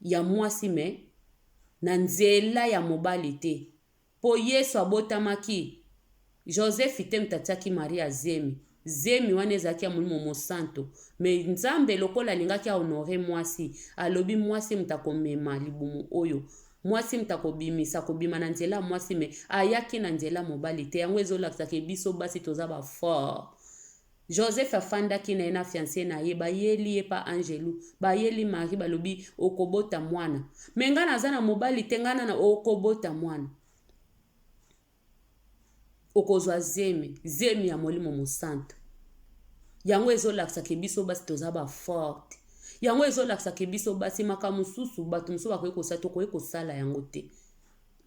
ya mwasi, mais na nzela ya mobali te, mpo Yesu abotamaki, Joseph te moto atiaki Maria zemi. Zemi wana ezalaki ya Molimo Mosanto. Mais Nzambe, lokola alingaki ahonorer mwasi, alobi mwasi moto akomema libumu oyo, mwasi moto akobimisa, kobima na nzela ya mwasi, mais ayaki na nzela mobali te. Yango ezolakisaka biso basi toza bafort. Joseph afandaki na ye na fiancé na ye, bayeli ye pa angelu, bayeli Marie, balobi okobota mwana. Mais ngai naza na mobali te, ngai nana okobota mwana, okozwa zemi, zemi ya Molimo Mosantu. Yango ezolakisaka biso basi toza baforte. Yango ezolakisaka biso basi, makambo mosusu bato mosusu bakoki kosala, tokoki kosala yango te.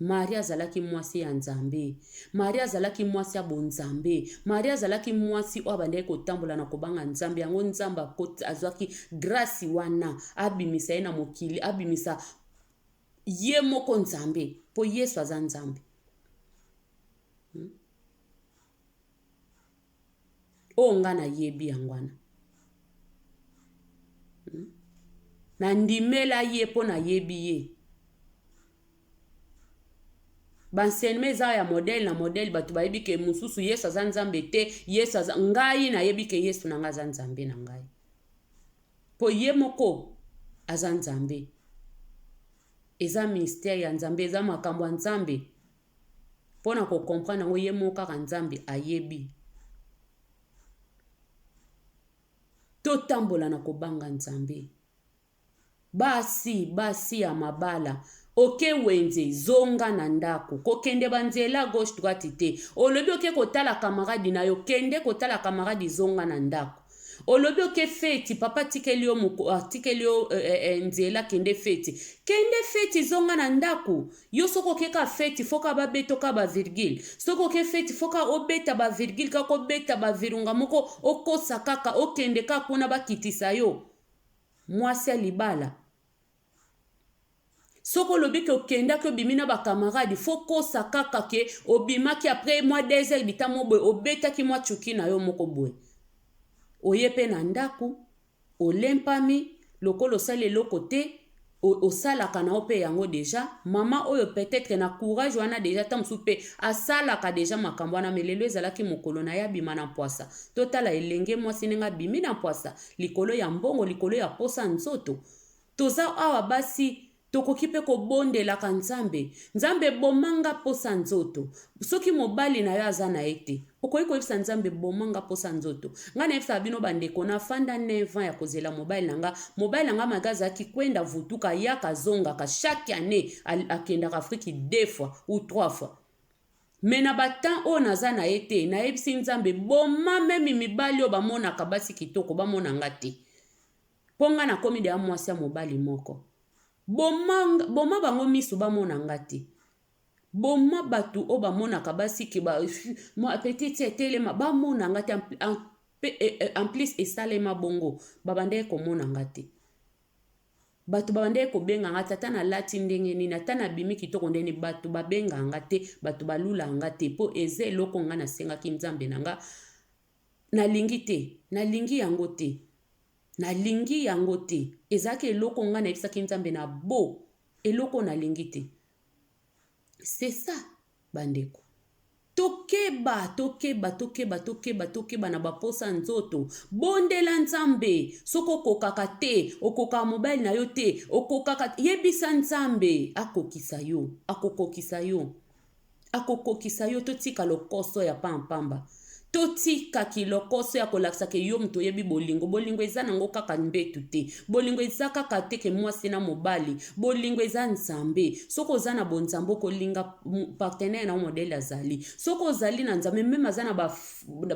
Marie azalaki mwasi ya Nzambe. Marie azalaki mwasi ya bonzambe. Marie azalaki mwasi oyo abandaki kotambola na kobanga Nzambe. Yango Nzambe azwaki grâce wana, abimisa ye na mokili, abimisa ye moko Nzambe, mpo Yesu aza Nzambe. Oyo nga nayebi yango wana. Nandimela ye mpo nayebi ye. Baenseignement eza ya modèle na modèle. Bato bayebi ke mosusu Yesu aza Nzambe te, Yesu aza. Ngai nayebi ke Yesu na ngai aza Nzambe na ngai, mpo ye moko aza Nzambe. Eza mystère ya Nzambe, eza makambo ya Nzambe. Mpona kocomprendre yango, ye moko kaka Nzambe ayebi. Totambola na kobanga Nzambe. Basi, basi ya mabala, oke wenze, zonga na ndako. Kokende banzela gauche droite te. Olobi oke kotala camarade na yo, kende kotala camarade, zonga na ndako. Olobi oke feti, papa atikeli yo, atikeli yo nzela, kende feti, kende feti, zonga na ndako. Yo soki okeka feti, faut ka babeta oka bavirgule. Soki oke feti, faut ka obeta bavirgule, kaka obeta bavirunga moko, okosa kaka, okende kaka kuna, bakitisa yo. Mwasi ya libala, soki olobi ke okendaki, obimi na bacamarade, faut kosa kaka ke obimaki. Après mwa 2 heures du temps mo boye, obetaki mwa cuki na yo moko boye, oye mpe na ndako, olempami lokola osali eloko te. Osalaka na yo mpe yango déjà. Mama oyo, peut-être na courage wana déjà, ta mosusu mpe asalaka déjà makambo wana. Mais lelo ezalaki mokolo na ye abima na mpwasa. Totala elenge mwasi ndenge abimi na mpwasa likolo ya mbongo, likolo ya posa nzoto. Toza awa basi, tokoki mpe kobondelaka Nzambe: Nzambe, bomanga posa nzoto. Soki mobali na yo aza na ye te, okoki koyebisa Nzambe: bomanga posa nzoto. Ngai nayebisaka bino bandeko, nafanda 9 ans ya kozela mobali na nga. Mobali na nga maga azalaki kwenda vutuka, ayaka, azongaka chaque année, akendaka Afrique deux fois ou trois fois. Mais na batemps oyo naza na ye te, nayebisi Nzambe: boma même mibali oyo bamonaka basi kitoko bamona nga te, mpo nga nakomi deya mwasi ya mobali moko. Boma, boma bango miso bamona nga te. Boma bato oyo bamonaka basi ke ba mwa petite etelema, bamona nga te. En plus esalema bongo, babandaki komona nga te. Bato babandaki kobenga nga te, ata nalati ndenge nini, ata nabimi kitoko ndenge nini, bato babengaka nga te, bato balulaka nga te, mpo eza eloko nga nasengaki Nzambe na nga. Nalingi te, nalingi yango te, nalingi yango te. Ezalaki eloko nga nayebisaki Nzambe na bo, eloko nalingi te. C'est ça, bandeko. Tokeba, tokeba, tokeba, tokeba, tokeba na baposa nzoto. Bondela Nzambe. Soki okokaka te, okokaka mobali na yo te, okokaka, yebisa Nzambe akokisa yo, akokokisa yo, akokokisa yo. Totika lokoso ya pampamba. Totika kilokoso ya kolakisa ke yo moto oyebi bolingo. Bolingo eza nango kaka mbetu te. Bolingo eza kaka te ke mwasi na mobali. Bolingo eza Nzambe. Soki oza na bonzambe, okolinga partenaire na yo modèle azali. Soki ozali na Nzambe, même aza na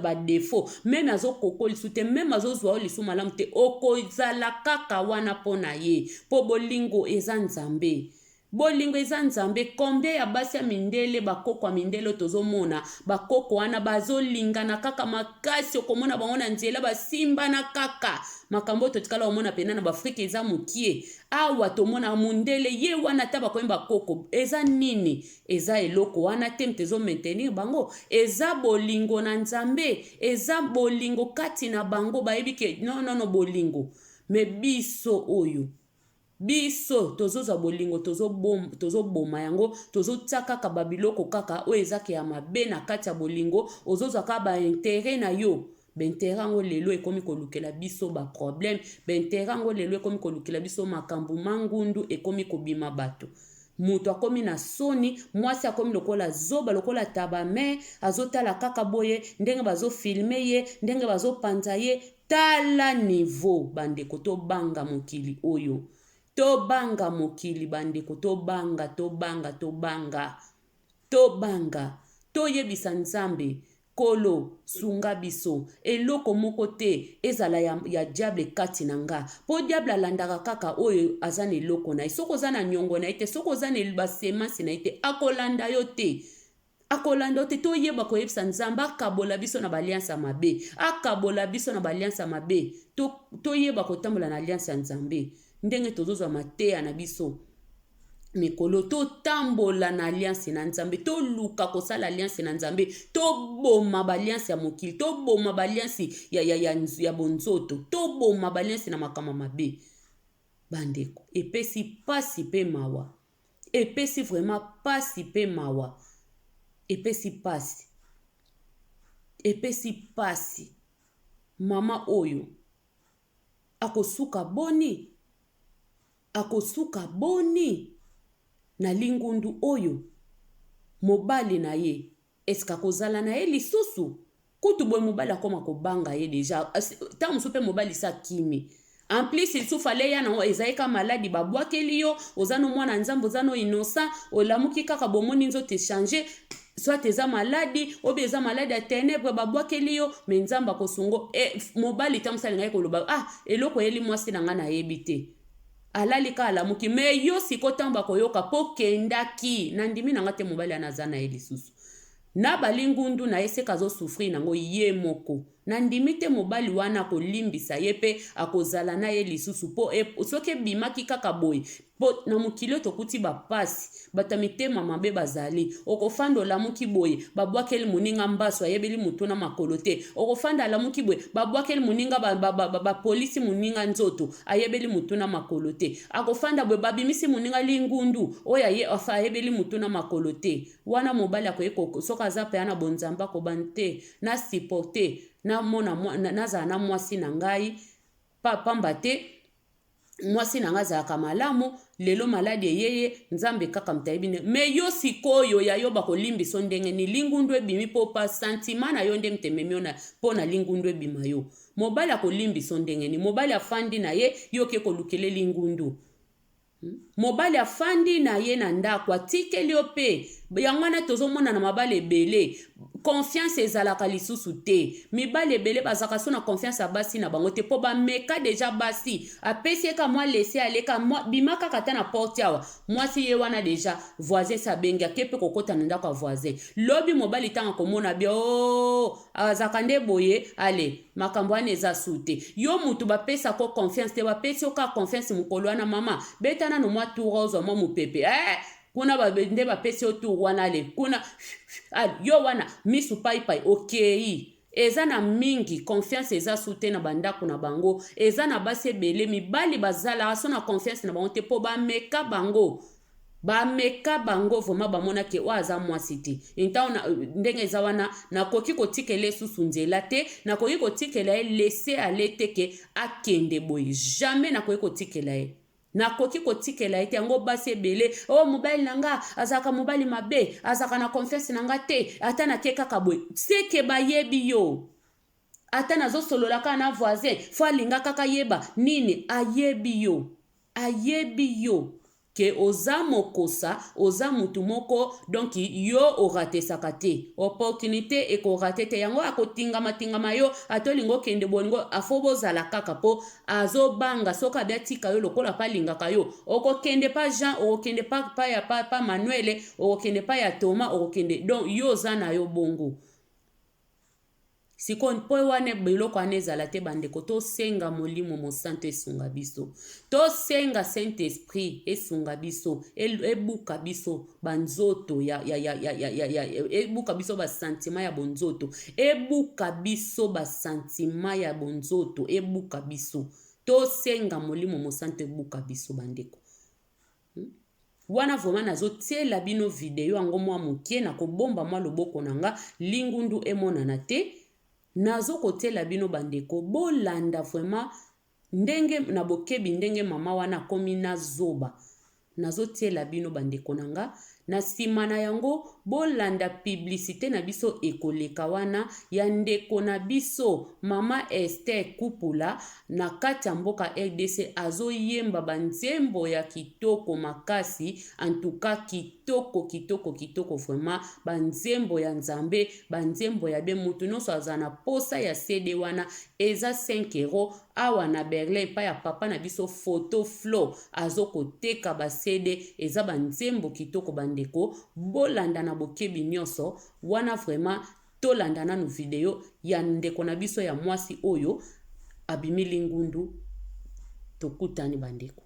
badéfauts, même azokoko lisu te, même azozwa yo lisu malamu te, okozala kaka wana mpo na ye, mpo bolingo eza Nzambe. Bolingo eza Nzambe. Combien ya basi ya mindele, bakoko ya mindele tozomona, bakoko wana bazolingana kaka makasi, okomona bango na nzela basimbana kaka. Makambo oyo totikala komona pena na baAfrike eza mokie. Awa tomona mundele ye wana, ata bakomi bakoko, eza nini? Eza eloko wana te moto ezomaintenir bango, eza bolingo na Nzambe, eza bolingo kati na bango. Bayebi ke non, non, non, bolingo. Mais biso oyo, biso tozozwa bolingo, tozoboma yango, tozotia kaka babiloko kaka oyo ezaka ya mabe na kati ya bolingo. Ozozwa kaka baintérêts na yo. Baintérêts yango lelo ekomi kolukela biso baproblèmes. Baintérêts yango lelo ekomi kolukela biso makambo mangundu, ekomi kobima bato. Moto akomi na soni, mwasi akomi lokola zoba, lokola taba, me azotala kaka boye ndenge bazofilmer ye, ndenge bazopanza ye. Tala niveau, bandeko. Tobanga mokili oyo, tobanga mokili, bandeko, tobanga, tobanga, tobanga, tobanga. Toyebisa Nzambe: Kolo, sunga biso, eloko moko te ezala ya diable kati na nga, mpo diable alandaka kaka oyo aza na eloko na ye. Soki oza na niongo na ye te, soki oza na basemences na ye te, akolanda yo te, akolanda yo te. Toyeba koyebisa Nzambe akabola biso na baalliances ya mabe, akabola biso na baalliances ya mabe. Toyeba kotambola na alliance ya Nzambe. Ndenge tozozwa mateya na biso mikolo, totambola na alliance na Nzambe, toluka kosala alliance na Nzambe, toboma baalliances ya mokili, toboma baalliances ya bonzoto, toboma baalliances na makambo mabe. Bandeko, epesi pasi mpe mawa, epesi vraiment pasi mpe mawa, epesi pasi, epesi pasi. Mama oyo akosuka boni? Akosuka boni na lingundu oyo? Mobali na ye, eske akozala na ye lisusu? Kutu boye mobali akóma kobanga ye déjà. Ntango mosusu mpe mobali sa akimi. En plus lisusu fale ya nango ezali ka maladi babwakeli yo. Oza no mwana Nzambe, oza no innocent, olamuki kaka bomoni nzoto echanger, soit eza maladi obi eza maladi ya ténèbre babwakeli yo, mais Nzambe akosungo. E, mobali ta mosu alingaki koloba: "Ah, eloko eyeli mwasi na ngai nayebi te." Alali ka, alamuki. Mais yo siko, ntango bakoyoka mpo kendaki, na ndimi na nga te mobali wana aza na ye lisusu na balingundu na ye, seka azosouffrir nango ye moko. Nandimi te mobali wana akolimbisa ye mpe akozala na ye lisusu, mpo soki ebimaki kaka boye, mpo na mokili oyo tokuti bapasi, bato ya mitema mabe bazali. Okofanda, olamuki boye, babwakeli moninga mbaso, ayebeli motu na makolo te. Okofanda, alamuki boye, babwakeli moninga, bapolisi moninga nzoto, ayebeli motu na makolo te. Akofanda boye, babimisi moninga lingundu oyo ayebeli motu na makolo te. Wana mobali akoki, soki aza mpe na bonzambe, akoba te na supporte, namona nazala na mwasi na ngai, pamba te mwasi na ngai azalaka malamu. Lelo maladi eyeye, Nzambe kaka moto ayebi. Mais yo sikoyo ya yo, bakolimbisa ndenge ni lingundu ebimi? Mpo pa sentiment na yo nde moto ememi yo mpo na lingundu ebima yo. Mobali akolimbisa ndenge ni? Mobali afandi na ye, yo oke kolukele lingundu. Mobali afandi na ye na ndako, atikeli yo mpe. Yango wana tozomona na mabala ebele. Confiance ezalaka lisusu te. Mibali ebele bazalaka so na confiance ya basi na bango te, mpo bameka deja basi, apesi ye ka mwa laisser aller ka mwa bima kaka ata na porte awa, mwasi ye wana deja voisin se abengi, ake mpe kokota na ndako ya voisin. Lobi mobali ntango akomona bia, oh, azalaka nde boye, ale makambo wana eza su te. Yo mutu bapesa ko confiance te, bapesi yo kaka confiance mokolo wana, mama beta nano mwa tour ozwa mwa mopepe, kuna nde bapesi yo tour wana, ale kuna ale, yo wana misu paipai okei. Eza na mingi confiance eza su te na bandako na bango. Eza na basi ebele, mibali bazalaka so na confiance na bango te, mpo bameka bango, bameka bango vraiment, bamona ke oyo aza mwasi te. Ntango ndenge eza wana, nakoki kotikela ye susu nzela te, nakoki kotikela ye laisser aller te ke akende boye, jamais nakoki kotikela ye, nakoki kotikela ye te. Yango basi ebele, o oh, mobali na nga azalaka mobali mabe, azalaka na confiance na nga te, ata nake kaka boye, seke bayebi yo. Ata nazosolola kaka na voisin, fo alinga kaka yeba nini, ayebi yo, ayebi yo ke oza mokosa, oza mutu moko, donc yo oratesaka te opportunité, ekorater te. Yango akotingama-tingama yo, ata olingi okende bolingo, afo bozala kaka, mpo azobanga soki abi atika yo lokola mpe alingaka yo, okokende pa Jean, okokende pa ya pa Manuele, okokende pa ya Thomas, okokende. Donc yo oza na yo bongo. Sikoyo mpo wana biloko wana ezala te, bandeko, tosenga Molimo Mosantu esunga biso, tosenga Saint Esprit esunga biso, ebuka biso banzoto ya ebuka biso basentiment ya bonzoto, ebuka biso basentiment ya bonzoto, ebuka biso. Tosenga Molimo Mosantu ebuka biso, bandeko. Wana vraiment nazotiela bino video yango mwa moke, nakobomba mwa loboko na nga, lingundu emonana te. Nazokotiela bino, bandeko, bolanda vraiment ndenge na bokebi ndenge mama wana akomi na zoba. Nazotiela bino, bandeko na nga. Na nsima na yango, bolanda publicité na biso ekoleka wana ya ndeko na biso mama Esther Kupula na kati ya mboka RDC. Azoyemba banzembo ya kitoko makasi, antuka kitoko, kitoko, kitoko vraiment, banzembo ya Nzambe, banzembo ya be. Mutu nyonso aza na posa ya CD wana, eza 5 € awa na Berlin, epai ya papa na biso Photo Flo, azokoteka ba CD. Eza banzembo kitoko, bandeko, bolanda na bokebi nyonso wana. Vraiment, tolanda nanu video ya ndeko na biso ya mwasi oyo abimi lingundu. Tokutani, bandeko.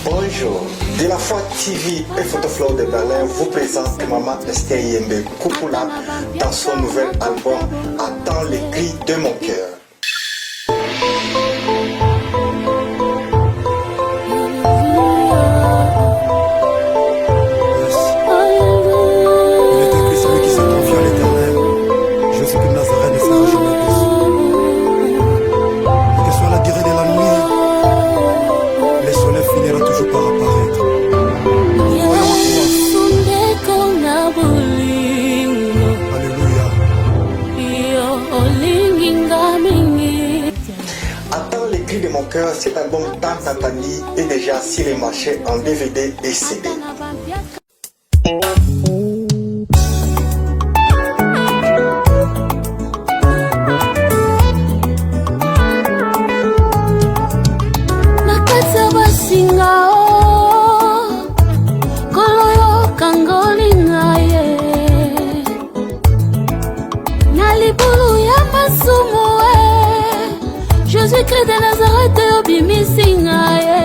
Bonjour, De la Foi TV et Photoflow de Berlin vous présente Maman Esther Yembe Koupoula dans son nouvel album Attends les cris de mon cœur. Il est écrit: celui qui se confie à l'Éternel, Jésus de Nazareth ne sera jamais déçu. Quelle que soit la durée de la nuit, le soleil finira toujours par apparaître. Nous croyons en toi. Sundeko na bolingo. Alléluia. Yo olingi nga mingi. Attends les cris de mon cœur, cet album tant attendu est déjà sur les marchés en DVD et CD. Na bampiaka. Na kati ya basinga o kolo yokangoli ngai ye na libulu ya masumu e Jésus Christ de Nazareth obimisi ngai ye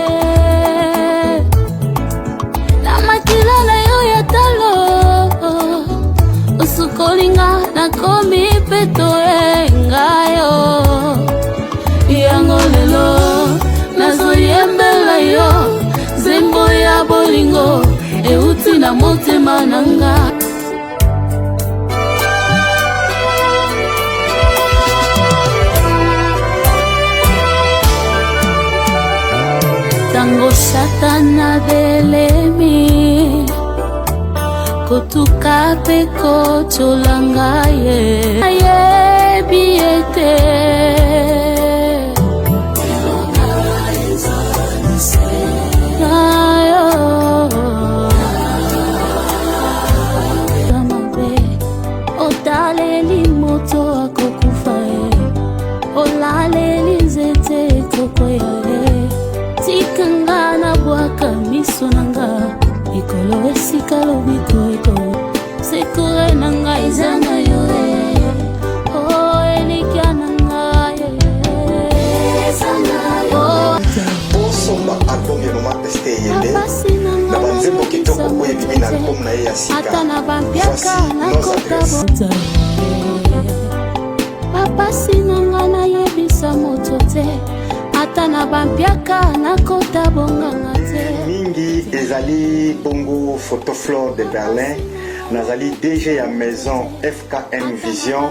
na makila na yo ya talo osukoli nga nakomi peto e ngai yo yango lelo nazoyembela yo nzembo ya bolingo euti na motema na nga. Ntango Satana belemi kotuka mpe kotiola ngai ye ayebi ete na yo mabe. Olaleli nzete ekokweya e tika nga nabwaka miso na nga likolo esika lobiko eko sekure na nga eza na yo e o oh, elikya na nga e eza na yo. Bosomba album ya mama Esther Yembe na banzembo kitoko oyo ebimi na album na ye ya sika. Ata na bampiaka Voici nos nakota adresses. bota bapasi na nga nayebisa moto te ata na bampiaka nakota bonganga te. Mingi ezali bongo Photoflore de Berlin. Nazali DG ya maison FKM Vision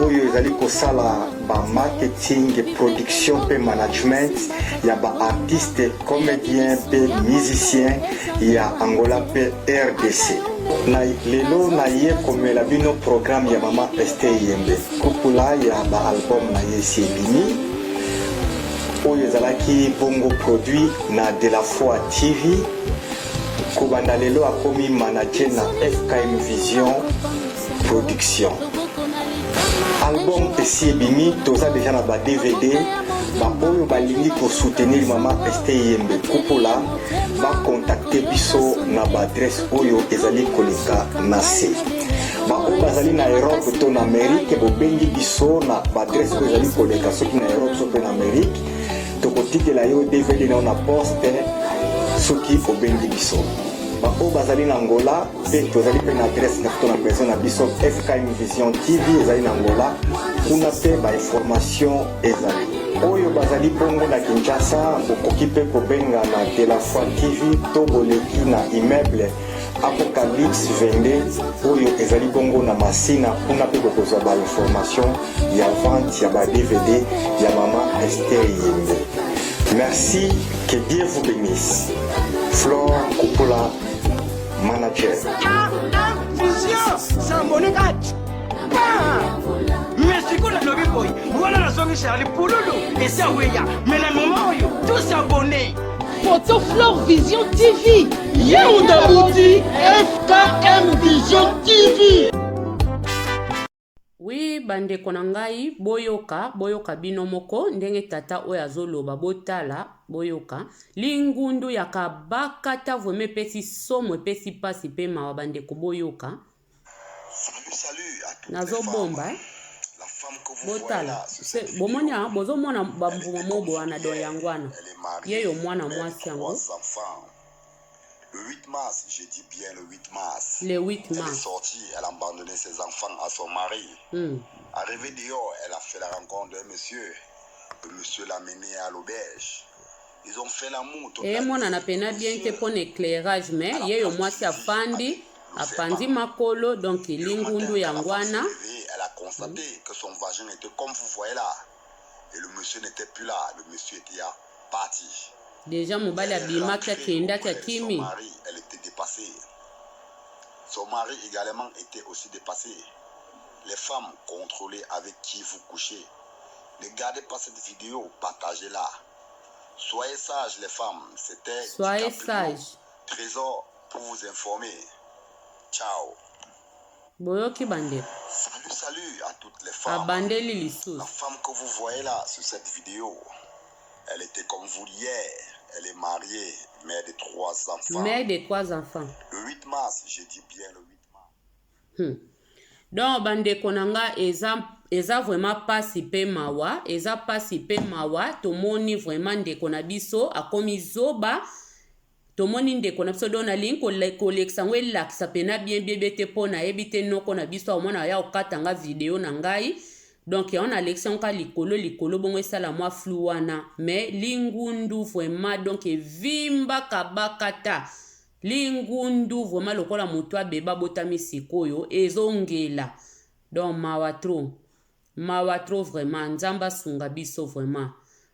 oyo ezali kosala ba marketing, production mpe management ya ba artistes, comédiens mpe musiciens ya Angola mpe RDC. Na lelo naye komela bino programme ya mama Esther Yembe kupula ya ba album na ye esi ebimi oyo ezalaki bongo produit na De La Foi TV. Kobanda lelo akomi manager na FKM Vision Production. Album esi ebimi, toza deja na ba DVD. Baoyo balingi kosoutenir mama Esther Yembe Kupula bakontakte biso na baadresse oyo ezali koleka na se. Baoyo bazali na Europe to na Amerike, bobengi biso na baadresse oyo ezali koleka, soki na Europe soki na Amerike, tokotikela yo DVD na yo na poste soki obengi biso. Baoyo bazali na Angola mpe tozali mpe na adresse na to na maison na biso FKM Vision TV ezali na Angola, kuna mpe bainformation ezali. Oyo bazali bongo na Kinshasa, bokoki mpe kobenga na De La Foi TV to boleki na immeuble Apocalypse 22 oyo ezali bongo na Masina, kuna mpe bokozwa bainformation ya vente ya ba DVD ya mama Esther Yembe. Merci, que Dieu vous bénisse. Flore Kupula, manager. Vision sambonika mais sikoyo nalobi boye wana nazongi Charlie Pululu esi aweya mais na moma oyo tous abonné. Photo Flore Vision TV. Yehuda Bouti FKM Vision TV. Oui, bandeko na ngai, boyoka, boyoka bino moko ndenge tata oyo azoloba. Botala, boyoka lingundu ya kabakata, vraiment epesi somo, epesi mpasi mpe mawa. Bandeko, boyoka. Nazobomba, eh? Botala, bomoni, bozomona bambuma mobo wana do yango wana ye yo mwana mwasi yango. Le 8 mars, je dis bien le 8 mars. Le 8 Elle est mars. sortie, elle a abandonné ses enfants à son mari. Arrivée dehors, elle a fait la rencontre d'un monsieur. Le monsieur l'a menée à l'auberge. Ils ont fait l'amour toute la Emonana pena bien te mpo na éclairage, mais ye yo mwasi afandi, apanzi makolo, donc lingundu yango wana. Elle a constaté que son vagin était comme vous voyez là. Et le monsieur n'était plus là. Le monsieur était parti. Déjà mobali abimaki, akendaki, akimi. Son mari, elle était dépassée. Son mari également était aussi dépassé. Les femmes, contrôlez avec qui vous couchez. Ne gardez pas cette vidéo, partagez-la. Soyez sages, les femmes. C'était Soyez DiCaprio. sage. Trésor pour vous informer. Ciao. Boyoki, bandeko. Salut, salut à toutes les femmes. Abandeli lisusu. La femme que vous voyez là sur cette vidéo, elle était comme vous hier. Elle est mariée, mère de trois enfants. Mère de trois enfants. Le 8 mars, je dis bien le 8 mars. Donc bandeko na nga, eza vraiment pasi mpe mawa, eza pasi mpe mawa. Tomoni vraiment ndeko na biso akomi zoba. Tomoni ndeko na biso, donc nalingi kolekisa yango, elakisa pena bien bien bien te mpo nayebi te noko na biso aomona aya kokatanga video na ngai. Donc yango nalekisi yango ka likolo likolo bongo, esala mwa flou wana. Mais lingundu vraiment, donc evimba kabakata lingundu vraiment lokola moto abeba botami sikoyo ezongela. Donc mawa trop, mawa trop vraiment. Nzambe asunga biso vraiment.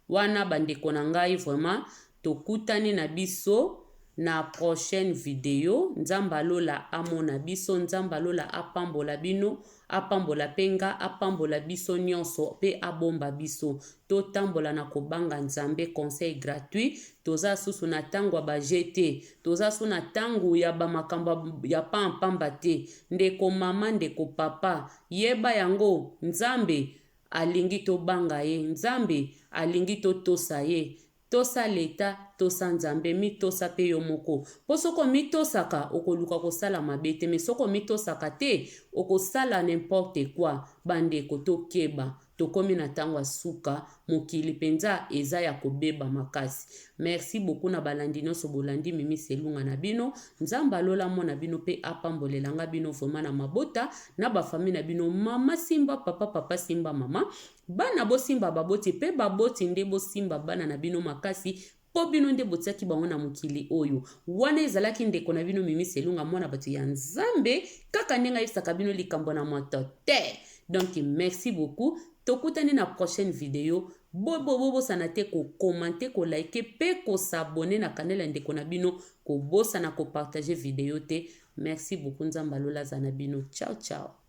Wana bandeko na ngai, vraiment tokutani na biso na prochaine video. Nzambe alola amona biso, Nzambe alola apambola bino, apambola mpe nga, apambola biso nyonso mpe abomba biso. Totambola na kobanga Nzambe. Conseil gratuit: toza susu na ntango ya baje te, toza su na ntango ya bamakambo ya pampamba te. Ndeko mama, ndeko papa, yeba yango, Nzambe. alingi tobanga ye, Nzambe alingi totosa ye. Tosa leta, tosa Nzambe, mitosa pe yo moko. Po soki omitosaka, okoluka kosala mabe te, mais soki omitosaka te, okosala n'importe quoi. Bandeko tokeba, tokomi na tango ya suka, mokili penza eza ya kobeba makasi. Merci beaucoup na balandi nionso bolandi Mimi Selunga na bino. Nzambe alola amona bino pe apambolela nga bino vraiment na mabota, na ba famille na bino. Mama simba papa, papa simba mama. Bana bosimba baboti pe baboti nde bosimba bana na bino makasi po bino nde botiaki bango na mokili oyo. Wana ezalaki ndeko na bino Mimi Selunga mwana bato ya Nzambe kaka ndenge ayebisaka bino likambo na moto te. Donc merci beaucoup tokutani na prochaine video. Bobosana te ko commenter, ko liker pe ko s'abonner na canal ya ndeko na bino. Kobosana ko partager video te. Merci beaucoup Nzambe alola azala na bino. Ciao ciao.